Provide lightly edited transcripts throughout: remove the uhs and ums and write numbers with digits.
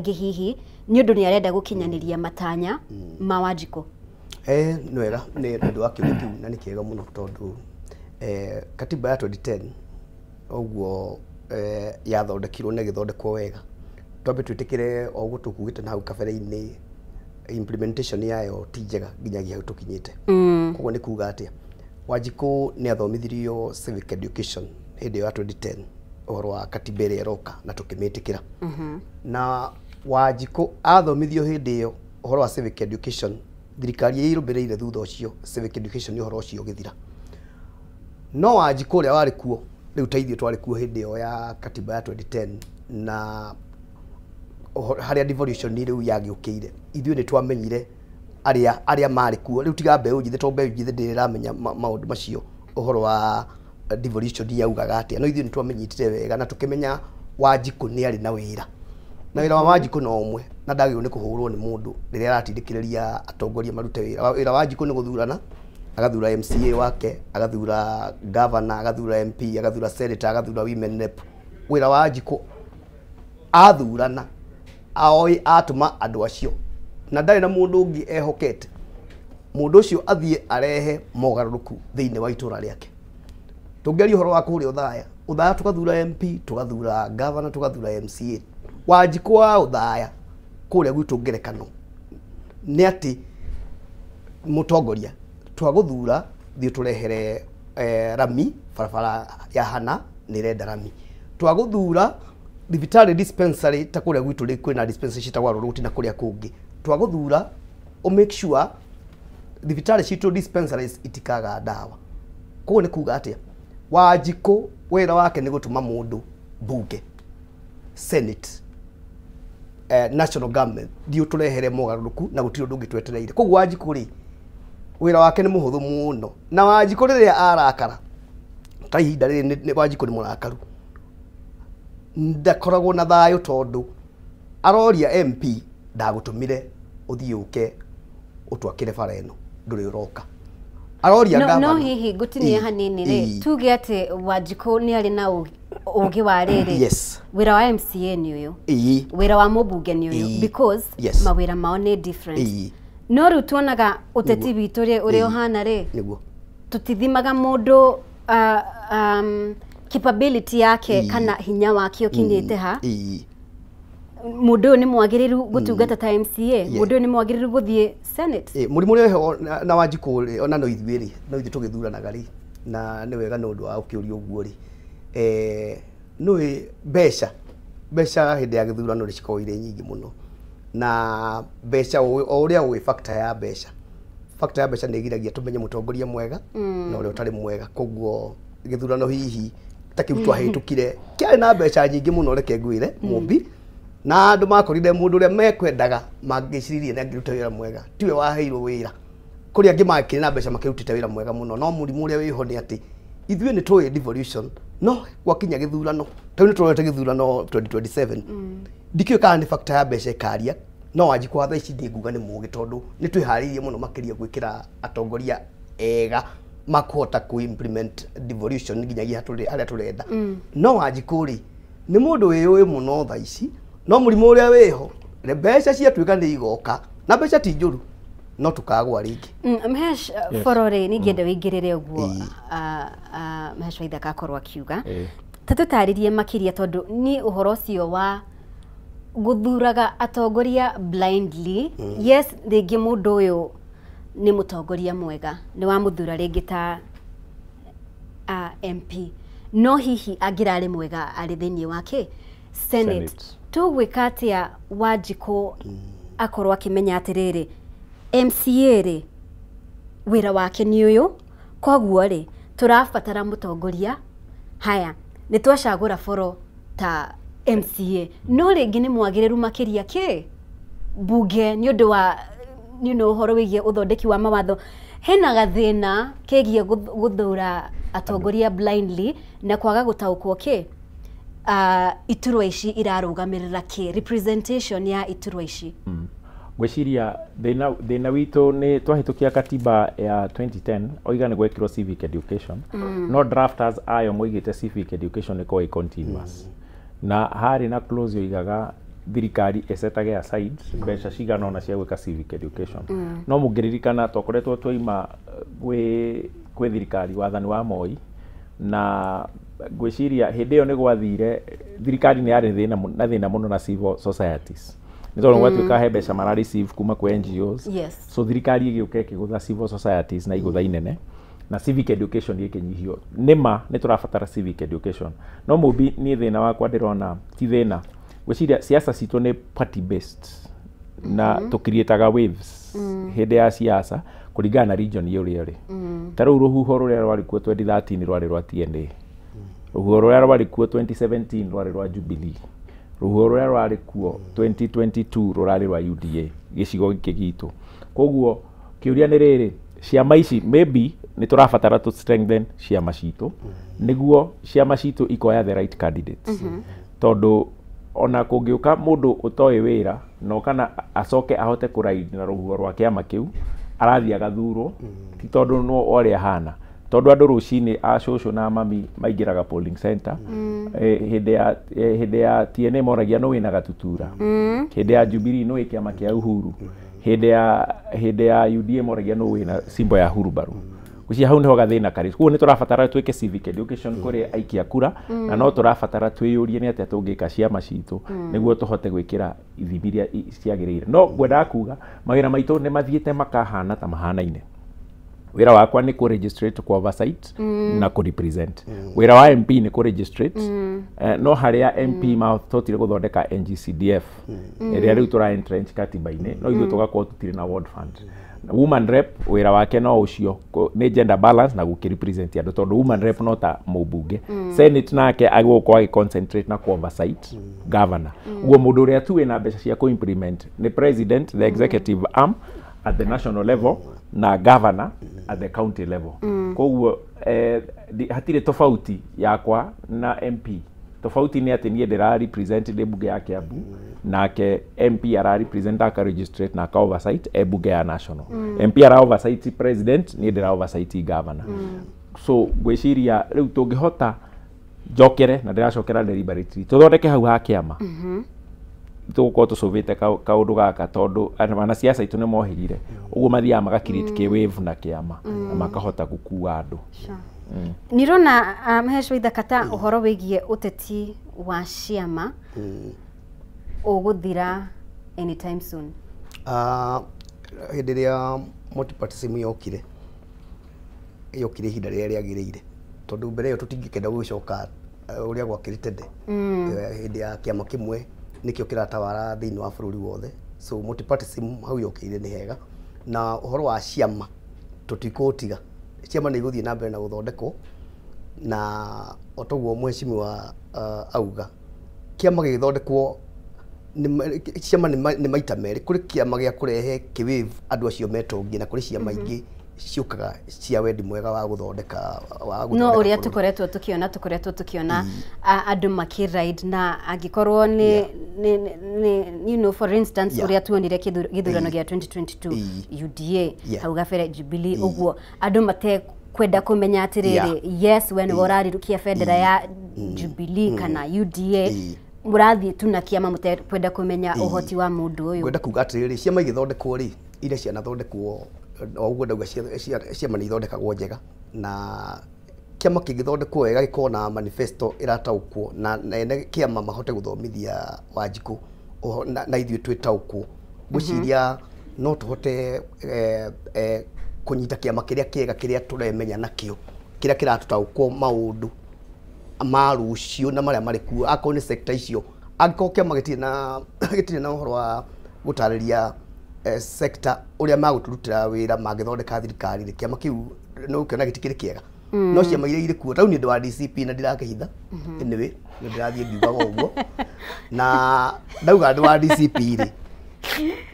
Angĩ hihi nĩ ũndũ nĩ arenda gũkinyanĩria matanya ma Wanjikũ? Nĩ wega nĩ ũndũ wa kĩũria kĩu, na nĩ kĩega mũno tondũ katiba ya 2010 ũguo yathondekirwo na ĩgĩthondekwo wega, twambe twĩtĩkĩre o ũguo tũkugĩte na hau kabere-inĩ, implementation yayo ti njega nginyagia hau tũkinyĩte. Koguo nĩ kuga atĩa, Wanjikũ nĩ athomithirio civic education hĩndĩ ĩyo ya 2010 ũhoro wa katiba ĩrĩa ĩroka na tũkĩmĩtĩkĩra. Na Wanjikũ athomithio hĩndĩ ĩyo ũhoro wa civic education, thirikari ĩrĩa ĩrũmĩrĩire thutha ũcio, civic education ũhoro ũcio ũgĩthira. No Wanjikũ ũrĩa warĩ kuo rĩu, ta ithuĩ twarĩ kuo hĩndĩ ĩyo ya katiba ya 2010 na harĩa devolution rĩu yagĩũkĩire, ithuĩ nĩ twamenyire arĩa marĩ kuo rĩu, tiga mbeũ njĩthĩ, tondũ mbeũ njĩthĩ ndĩrĩ ĩramenya maũndũ macio, ũhoro wa devolution yaugaga atĩa. No ithuĩ nĩ twamenyitire wega na tũkĩmenya Wanjikũ nĩ arĩ na wĩra, na wĩra wa Wanjikũ no ũmwe, na ndagĩrĩirwo nĩ kũhũrwo nĩ mũndũ rĩrĩa aratindĩkĩrĩria atongoria marute wĩra. Wĩra wa Wanjikũ nĩ gũthurana, agathura MCA wake, agathura governor, agathura MP, agathura senator, agathura women rep. Wĩra wa Wanjikũ athurana aoĩ atũma andũ acio, na ndarĩ na mũndũ ũngĩ ehokete, mũndũ ũcio athiĩ arehe mogarũrũku thĩinĩ wa itũra rĩake. Tũngĩaria ũhoro wa kũrĩa Ũthaya, Ũthaya tũgathura MP, tũgathura governor, tũgathura MCA. Wanjikũ wa Ũthaya kũrĩa gwitũ ngerekano nĩ atĩ mũtongoria twagũthura, thiĩ tũrehere rami barabara ya hana nĩ ĩrenda rami. Twagũthura thibitarĩ, dispensary, ta kũrĩa gwitũ rĩ kwĩna dispensary ciĩtagwo Rũrũti na kũrĩa kũngĩ, twagũthura ũ make sure thibitarĩ citũ, dispensaries, itikaga ndawa. Koguo nĩ kuga atĩa, Wanjikũ wĩra wake nĩ gũtũma mũndũ bunge, senate, national government, thiĩ ũtũrehere mogarũrũku, na gũtirĩ ũndũ ũngĩ twetereire. Koguo Wanjikũ rĩ, wĩra wake nĩ mũhũthũ mũno. Na Wanjikũ rĩrĩa arakara, ta ihinda rĩrĩ Wanjikũ nĩ mũrakaru, ndakoragwo na thayũ, tondũ aroria MP, "Ndagũtũmire ũthiĩ ũke ũtwakĩre bara ĩno, ndũrĩ ũroka." Aroria No, no governor. Hihi ngũtinie hanini rĩ, tuge atĩ Wanjikũ nĩ arĩ na ũgĩ wa rĩrĩ, wĩra wa MCA nĩ ũyũ, wĩra wa mũmbunge nĩ ũyũ, because mawĩra mao nĩ different. No rĩu tuonaga ũteti witũ rĩ, ũrĩa ũhana rĩ, tũtithimaga mũndũ capability yake kana hinya wake ũkinyĩte ha. Mũndũ ũyũ nĩ mwagĩrĩru gũtungata ta MCA, mũndũ ũyũ nĩ mwagĩrĩru gũthiĩ senate. Mũrimũ ũrĩa wĩho na Wanjikũ rĩ, ona no ithuĩ rĩ, no ithuĩ tũgĩthuranaga rĩ, na nĩ wega nĩ ũndũ wa ũkĩũria ũguo rĩ, nĩũĩ mbeca hĩndĩ ya gĩthurano nĩ cikoragwo irĩ nyingĩ mũno, na mbeca o ũrĩa ũĩ factor ya mbeca, factor ya mbeca nĩ ĩgiragia tũmenye mũtongoria mwega na ũrĩa ũtarĩ mwega. Koguo gĩthurano hihi ta kĩu twahĩtũkire kĩarĩ na mbeca nyingĩ mũno, reke ngwĩre mũmbi, na andũ makorire mũndũ ũrĩa mekwendaga mangĩciririe nĩ angĩruta wĩra mwega tiwe waheirwo wĩra. Kũrĩ angĩ makĩrĩ na mbeca makĩrutĩte wĩra mwega mũno. No mũrimũ ũrĩa wĩho nĩ atĩ ithuĩ nĩ tũĩ devolution, no gwakinya gĩthurano ta rĩu nĩ tũrorete gĩthurano 2027, ndikĩũĩ kana nĩ factor ya mbeca ĩkaria. No Wanjikũ wa thaa ici niĩ nguga nĩ mũgĩ, tondũ nĩ twĩharĩirie mũno makĩria gwĩkĩra atongoria ega makũhota ku implement devolution nginyagia harĩa tũrenda. No Wanjikũ rĩ, nĩ mũndũ wĩyũĩ mũno thaa ici, no mũrimũ ũrĩa wĩho nĩ mbeca ciatuĩka nĩ igoka, na mbeca ti njũru, no tũkagwa rĩngĩ. Mhesh. Yes. Boro rĩ, ningĩenda wĩingĩrĩre ũguo. Mhesh Waithaka akorwo akiuga ta tũtarĩrie makĩria, tondũ niĩ ũhoro ũcio wa gũthuraga atongoria blindly, yes, rĩngĩ mũndũ ũyũ nĩ mũtongoria mwega, nĩ wamũthura rĩngĩ ta MP, no hihi angĩrarĩ mwega arĩ thĩinĩ wa kĩ senate? Senate. Tũgwĩka atĩa Wanjikũ akorwo akĩmenya atĩrĩrĩ, MCA rĩ, wĩra wake nĩ ũyũ, koguo rĩ, tũrabatara mũtongoria haya, nĩ twacagũra boro ta MCA, no rĩngĩ nĩ mwagĩrĩru makĩria kĩ bunge nĩ ũndũ wa ũhoro wĩgiĩ ũthondeki wa mawatho. Hena gathĩna kegiĩ gũthura atongoria blindly na kwaga gũtaũkwo kĩ iturwa ici irarũgamĩrĩra kĩ, representation ya iturwa ici. Ngwĩciria thĩna witũ nĩ twahĩtũkia katiba ya 2010, oiga nĩ gwekĩrwo civic education, no drafters ayo moigĩte civic education ĩkorwo ĩ continuous, na harĩ na clause yoigaga thirikari ĩsetage aside mbeca cigana ũna cia gwĩka civic education. No mũngĩririkana twakoretwo twaima gwĩ thirikari wathani wa Moi, na ngwĩciria hĩndĩ ĩyo nĩ gwathire thirikari nĩ yarĩ na thĩna mũno na civil societies, nĩ tondũ gwatuĩka he mbeca mara receive kuma kwĩ NGOs. So thirikari ĩgĩũka ĩkĩgũtha civil societies na igũtha inene, na civic education ĩkĩnyihio. Nĩma nĩ tũrabatara civic education, no mũmbi niĩ thĩna wakwa ndĩrona ti thĩna, ngwĩciria siasa citũ nĩ party based na tũkiriĩtaga waves hĩndĩ ya siasa kũringana na region ũrĩa ũrĩ. Ta rĩu rũhuho rũrĩa rwarĩ kuo 2013 rwarĩ rwa TNA, rũhuho rũrĩa rwarĩ kuo 2017 rwarĩ rwa Jubilee, rũhuho rũrĩa rwarĩ kuo 2022 rũrarĩ rwa UDA gĩcigo gĩkĩ gitũ. Koguo kĩũria nĩ rĩrĩ, ciama ici maybe nĩ tũrabatara to strengthen ciama citũ nĩguo ciama citũ ikoya the right candidates, tondũ ona kũngĩũka mũndũ ũtoĩ wĩra no kana acoke ahote kũraidi na rũhuho rwa kĩama kĩu, arathiĩ agathurwo ti tondũ no ũrĩa ahana, tondũ andũ rũcinĩ a cũcũ na mami maingĩraga polling center. Hĩndĩ ya TNA moragia no wĩna Gatutura, hĩndĩ ya Jubilee no wĩ kĩama kĩa Uhuru, hĩndĩ ya UDA moragia no wĩna symbol ya hurubaru. Gwĩciria hau nĩho gathĩna karĩ. Koguo nĩ tũrabatara twĩke civic education kũrĩ aikia kura, na no tũrabatara twĩyũrie nĩ atĩa tũngĩka ciama citũ nĩguo tũhote gwĩkĩra ithimi iria ciagĩrĩire. No ngwendaga kuga mawĩra maitũ nĩ mathiĩte makahana ta mahanaine. Wĩra wakwa nĩ kũ-registrate, kũ oversight na kũ-represent. Wĩra wa MP nĩ kũ-registrate, no harĩa MP mahotire gũthondeka NGCDF ĩrĩa rĩu tũra entrench katiba-inĩ, no ithuĩ tũgakorwo tũtirĩ na ward fund. Woman rep wĩra wake no ũcio, nĩ gender balance na gũkĩ-represent andũ, tondũ woman rep no ta mũmbunge. Senate nake agũkorwo agĩ concentrate na kũ oversight governor. Ũguo mũndũ ũrĩa tu wĩna mbeca cia kũ-implement nĩ president, the executive arm at the national level, na governor at the county level. Koguo hatirĩ tofauti yakwa na MP. Tofauti nĩ atĩ niĩ ndĩra represent ndĩ mbunge ya Kiambu, nake MP ara represent, aka registrate na aka oversight e mbunge ya national. MP ara oversight president, niĩ ndĩra oversight governor. So ngwĩciria rĩu tũngĩhota njokere na ndĩracokera deliberately tũthondeke hau ha kĩama, tũgũkorwo tũcũvĩte kaũndũ gaka, tondũ wanasiasa aitũ nĩ mohĩgire ũguo mathiaga magakirĩti kĩ-wave na kĩama na makahota gũkua andũ. Nirona Mheshimiwa Ithaka ta ũhoro wĩgiĩ ũteti wa ciama ũgũthira anytime soon. Hĩndĩ ĩrĩa multipartyism yokire ihinda rĩrĩa rĩagĩrĩire, tondũ mbere ĩyo tũtingĩkenda gũgĩcoka ũrĩa gwakĩrĩ tene, hĩndĩ ya kĩama kĩmwe nĩkĩo kĩratawara thĩinĩ wa bũrũri wothe. So multipartyism hau yokĩire nĩ hega, na ũhoro wa ciama tũtikũũtiga. Ciama nĩ igũthiĩ na mbere na gũthondekwo, na o toguo mheshimiwa auga, kĩama gĩgĩthondekwo ciama nĩ maita merĩ. Kũrĩ kĩama gĩa kũrehe kĩwave andũ acio metongie, na kũrĩ ciama ingĩ ciũkaga cia wendi mwega wa gũthondeka wa no gũthondeka ũrĩa bũrũri. Tũkoretwo tũkĩona andũ makĩride na angĩkorwo nĩ for instance ũrĩa tuonire gĩthurano gĩa 2022, UDA, hau gabere Jubilee, ũguo andũ matekwenda kũmenya atĩrĩrĩ, yes, we nĩwe ũrarirũkia bendera ya Jubilee kana UDA, mũrathiĩ tu na kĩama mũtekwenda kũmenya ũhoti wa mũndũ ũyũ. Ngwenda kuga atĩrĩrĩ, ciama igĩthondekwo rĩ, iria cianathondekwo o ũguo ndauga, ciama nĩ ithondekagwo njega, na kĩama kĩngĩthondekwo wega gĩkorwo na manifesto ĩrataũkwo na ene kĩama mahote gũthomithia Wanjikũ na ithuĩ twĩtaũkwo, ngwĩciria no tũhote kũnyita kĩama kĩrĩa kĩega, kĩrĩa tũremenya nakĩo, kĩrĩa kĩratũtaũkwo maũndũ ma rũciũ na marĩa marĩ kuo, akorwo nĩ sector icio. Angĩkorwo kĩama gĩtirĩ na ũhoro wa gũtarĩria sector ũrĩa magũtũrutĩra wĩra mangĩthondeka thirikari rĩ, kĩama kĩu no ũkĩona gĩtikĩrĩ kĩega. No ciama iria irĩ kuo, rĩu niĩ ndĩ wa DCP na ndirakĩhitha, anyway nĩ ndĩrathiĩ ngiugaga ũguo na ndauga ndĩ wa DCP rĩ,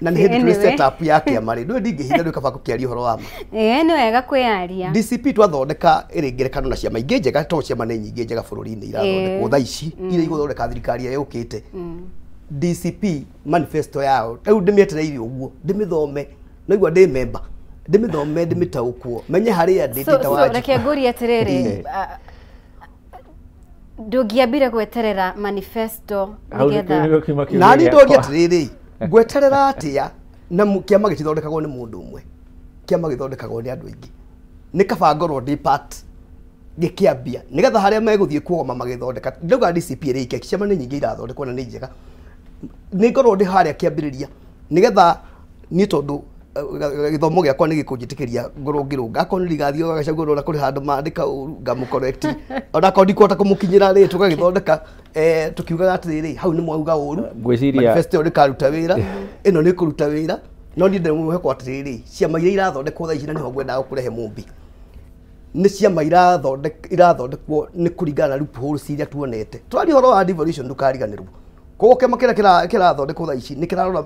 na nĩ hĩndĩ tũrĩ Anyway. set up ya kĩama rĩ, ndũĩ ndingĩhitha, ndũĩ kaba gũkĩaria ũhoro wa ma. Ĩĩ, nĩ wega kwĩyaria. DCP twathondeka ĩrĩ ngerekano na ciama ingĩ njega, tondũ ciama nĩ nyingĩ njega bũrũri-inĩ irathondekwo thaa ici iria igũthondeka thirikari ĩrĩa yũkĩte. DCP manifesto yao rĩu ndĩmĩetereire ũguo ndĩmĩthome, naigua ndĩ member, ndĩmĩthome, ndĩmĩtaũkwo, menye harĩa ndĩ So, ndĩ ta so Wanjikũ. reke ngũrie atĩrĩrĩ, Ndũngĩambire gweterera manifesto nĩgetha na niĩ ndoria atĩrĩrĩ, ngweterera atĩa na kĩama gĩtithondekagwo nĩ mũndũ ũmwe, kĩama gĩthondekagwo nĩ andũ aingĩ. Nĩ kaba ngorwo ndĩ part gĩkĩambia nĩgetha harĩa megũthiĩ kuogoma magĩthondeka. Ndauga DCP ĩrĩ ike, ciama nĩ nyingĩ irathondekwo na nĩ njega. Nĩ ngorwo ndĩ harĩa kĩambĩrĩria nĩgetha niĩ tondũ gĩthomo gĩakwa nĩ gĩkũnjĩtĩkĩria ngorwo ngĩrũnga. Akorwo nĩ Rigathi wa Gachagua ndona kũrĩ handũ mandĩka ũru ngamũcorrect, ona akorwo ndikũhota kũmũkinyĩra rĩ, tũgagĩthondeka tũkiugaga atĩrĩrĩ, hau nĩ mwauga ũru, Ngwĩciria manifesto ĩyo ndĩkaruta wĩra, ĩno nĩ ĩkũruta wĩra. No niĩ ndĩ mwĩhoko atĩrĩrĩ, ciama iria irathondekwo thaa ici, na nĩho ngwendaga kũrehe Mũmbi, nĩ ciama irathondekwo nĩ kũringana na loopholes iria tuonete. Tũraria ũhoro wa devolution, ndũkariganĩrwo. Koguo kĩama kĩrĩa kĩrathondekwo thaa ici nĩ kĩrarora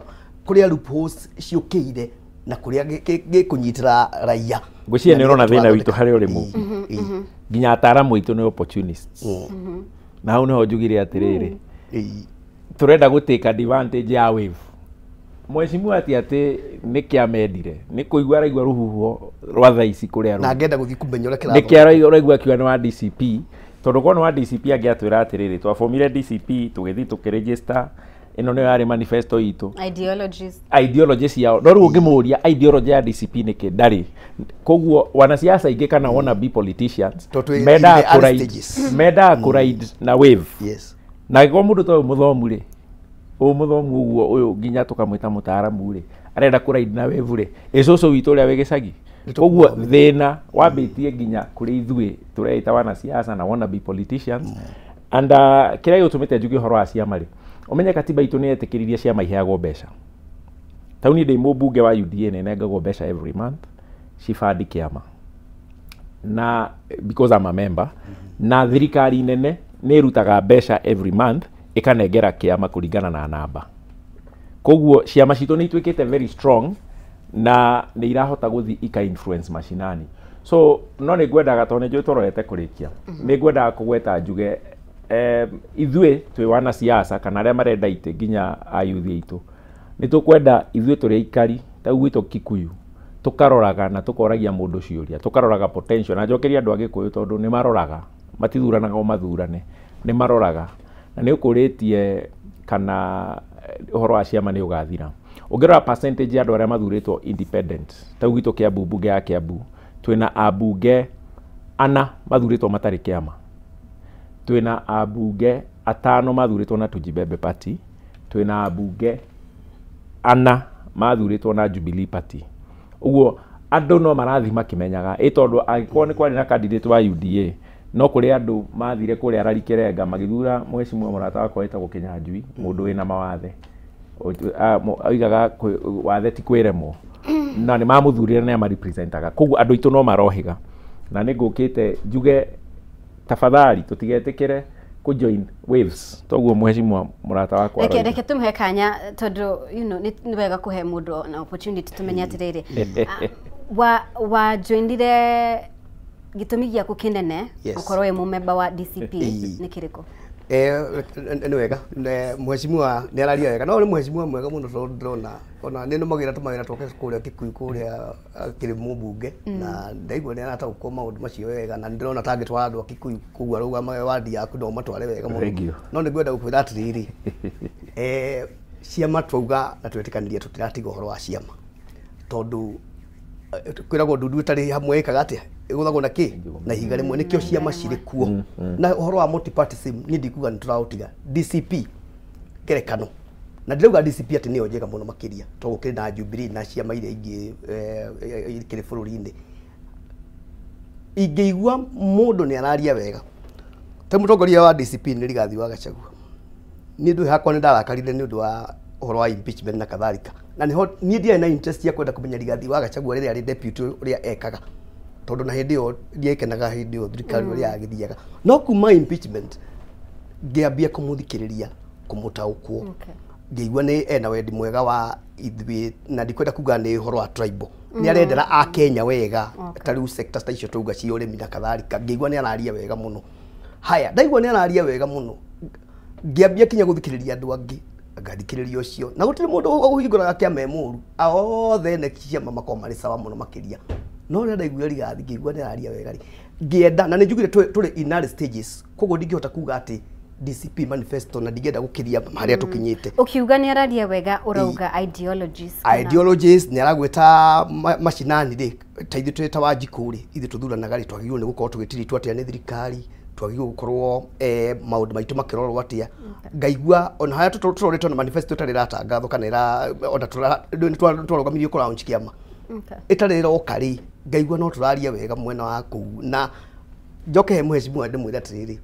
kũrĩa loopholes ciũkĩire na kũrĩa gĩkũnyitĩra raia. Ngwĩciria nĩ ũrona thĩna witũ harĩa ũrĩ Mũmbi, nginya ataaramu aitũ nĩ opportunists. Na hau nĩho njugire atĩrĩrĩ, tũrenda gũ take advantage ya wave. Mheshimiwa atĩ nĩ kĩamendire nĩ kũigua araigua rũhuho rwa thaa ici kũrĩa na ngenda gũthiĩ kũmenya ũrĩa kĩrathondekwo. Nĩkĩo araigua akiuga nĩ wa DCP, tondũ korwo nĩ wa DCP angĩatwĩra atĩrĩrĩ, twabomire DCP tũgĩthiĩ tũkĩregister, ĩno nĩyo yarĩ manifesto itũ, ideologies ideology ciao. No rĩu ũngĩmũria ideology ya DCP nĩkĩ, ndarĩ. Koguo wanasiasa aingĩ kana wannabe politicians mendaga kũride na wave. Yes. Na angĩkorwo mũndũ ta ũyũ mũthomu rĩ, ũyũ mũthomu ũguo ũyũ nginya tũkamwĩta mũtaaramu rĩ, arenda kũride na wave rĩ, ĩ cũcũ witũ ũrĩa wĩ gĩcagi. Koguo thĩna wambĩtie nginya kũrĩ ithuĩ tũreita wanasiasa na wannabe politicians. And kĩrĩa gĩtũmĩte njuge ũhoro wa ciama rĩ, ũmenye katiba itũ nĩ yetĩkĩririe ciama iheagwo mbeca. Tau niĩ ndĩ mũmbunge wa UDA, nĩ nengagwo mbeca every month cibandi kĩama, na because I'm a member. Na thirikari nene nĩ ĩrutaga mbeca every month ĩkanengera kĩama kũringana na namba. Koguo ciama citũ nĩ ituĩkĩte very strong na nĩ irahota gũthiĩ ika influence mashinani. So no nĩ ngwendaga, tondũ nĩ njũĩ tũrorete kũrĩkia, nĩ ngwendaga kũgweta njuge ithuĩ twĩ wanasiasa kana arĩa marenda itĩ nginya ayuthi aitũ, nĩ tũkwenda ithuĩ tũrĩ aikari ta gwitũ Kikuyu tũkaroraga na tũkoragia mũndũ ciũria, tũkaroraga potential. Na njokeria andũ a Gĩkũyũ tondũ nĩ maroraga, matithuranaga o mathurane, nĩ maroraga. Na nĩ ũkũrĩtie kana ũhoro wa ciama nĩ ũgathira. Ũngĩrora percentage ya andũ arĩa mathurĩtwo independent, ta gwitũ Kiambu, mbunge ya Kiambu twĩna ambunge ana mathurĩtwo matarĩ kĩama, twĩna ambunge atano mathurĩtwo na Tujibembe Party, twĩna ambunge ana mathurĩtwo na Jubilee Party. Ũguo andũ no marathiĩ makĩmenyaga, ĩ tondũ angĩkorwo nĩ kwarĩ na candidate wa UDA, no kũrĩ andũ mathire kũrĩa Arari Kĩrenga magĩthura mheshimiwa mũrata wakwa wĩtagwo Kĩnyanjui, mũndũ wĩna mawathe, oigaga wathe ti kwĩremwo, na nĩ mamũthurire na marepresentaga. Koguo andũ aitũ no marohĩga, na nĩ ngũkĩte njuge tafadhali tũtigetĩkĩre kũ join waves toguo mheshimiwa mũrata wakwa. Reke tũmũhe kanya tondũ you know nĩ wega kũhe mũndũ na opportunity tũmenye atĩrĩrĩ, wa joinire gĩtũmi gĩaku kĩnene ũkorwo wĩ mũmemba wa DCP nĩ kĩrĩkũ? Nĩ wega mheshimiwa nĩ araria wega, no nĩ mheshimiwa mwega mũno tondũ ndĩrona ona nĩ nũmagĩra tũmawĩra twake kũrĩa Kikuyu kũrĩa akĩrĩ mũmbunge, na ndaigua nĩ arataũkwo maũndũ macio wega, na ndĩrona ta angĩtwara andũ a Kikuyu koguo arũgama wadi yaku no matware wega mũno. No nĩ ngwenda gũkwĩra atĩrĩrĩ, ciama twauga na twetĩkanĩria tũtiratiga ũhoro wa ciama, tondũ kwĩragwo ndundu ĩtarĩ hamwe ĩkaga atĩa, ĩgũthagwo na kĩ na ihiga rĩmwe, nĩkĩo ciama cirĩ kuo. Na ũhoro wa multipartyism niĩ ndikuga nĩ tũraũtiga. DCP ngerekano, na ndĩrauga DCP atĩ nĩyo njega mũno makĩria tondũ gũkĩrĩ na Jubilee na ciama iria ingĩ ikĩrĩ bũrũri-inĩ. Ingĩigua mũndũ nĩ araria wega ta mũtongoria wa DCP nĩ Rigathi wa Gachagua, niĩ ndũĩ hakwa nĩ ndarakarire nĩ ũndũ wa ũhoro wa impeachment na kadhalika, na nĩho niĩ ndiarĩ na interest ya kwenda kũmenya Rigathi wa Gachagua rĩrĩa arĩ deputy ũrĩa ekaga, tondũ na hĩndĩ ĩyo ndiekenaga hĩndĩ ĩyo thirikari ũrĩa yagĩthiaga. No kuma impeachment ngĩambia kũmũthikĩrĩria, kũmũtaũkwo, ngĩigua nĩ ena wendi mwega wa ithuĩ, na ndikwenda kuga nĩ ũhoro wa tribal, nĩ arendera a Kenya wega, ta rĩu sectors ta icio twauga cia ũrĩmi na kadhalika, ngĩigua nĩ araria wega mũno. Haya, ndaigua nĩ araria wega mũno, ngĩambia kinya gũthikĩrĩria andũ angĩ, ngathikĩrĩria ũcio, na gũtirĩ mũndũ ũhingũraga kĩama e mũru, othe ene ciama makoragwo marĩ sawa mũno makĩria. No rĩrĩa ndaiguire Rigathi ngĩigua nĩ araria wega rĩ, ngĩenda na nĩ njugire tũrĩ in early stages, koguo ndingĩhota kuga atĩ DCP manifesto na ndingĩenda gũkĩria harĩa tũkinyĩte. Ukiuga nĩ araria wega ũrauga ideologies kana? Ideologies nĩ aragwĩta macinani rĩ, ta ithuĩ twĩ ta Wanjikũ rĩ, ithuĩ tũthuranaga rĩ, twagĩrĩirwo nĩ gũkorwo tũgĩtiritwo atĩa nĩ thirikari, twagĩrĩirwo gũkorwo maũndũ maitũ makĩrorwo atĩa. Ngaigua ona harĩa tũrorĩtwo na manifesto ĩtarĩ ĩratangathwo kana ona nĩ twarũgamirio kũ launch kĩama ĩtarĩ ĩroka rĩ, ngaigua no tũraria wega mwena wa kũu. Na njoke he mheshimiwa ndĩmwĩre atĩrĩrĩ,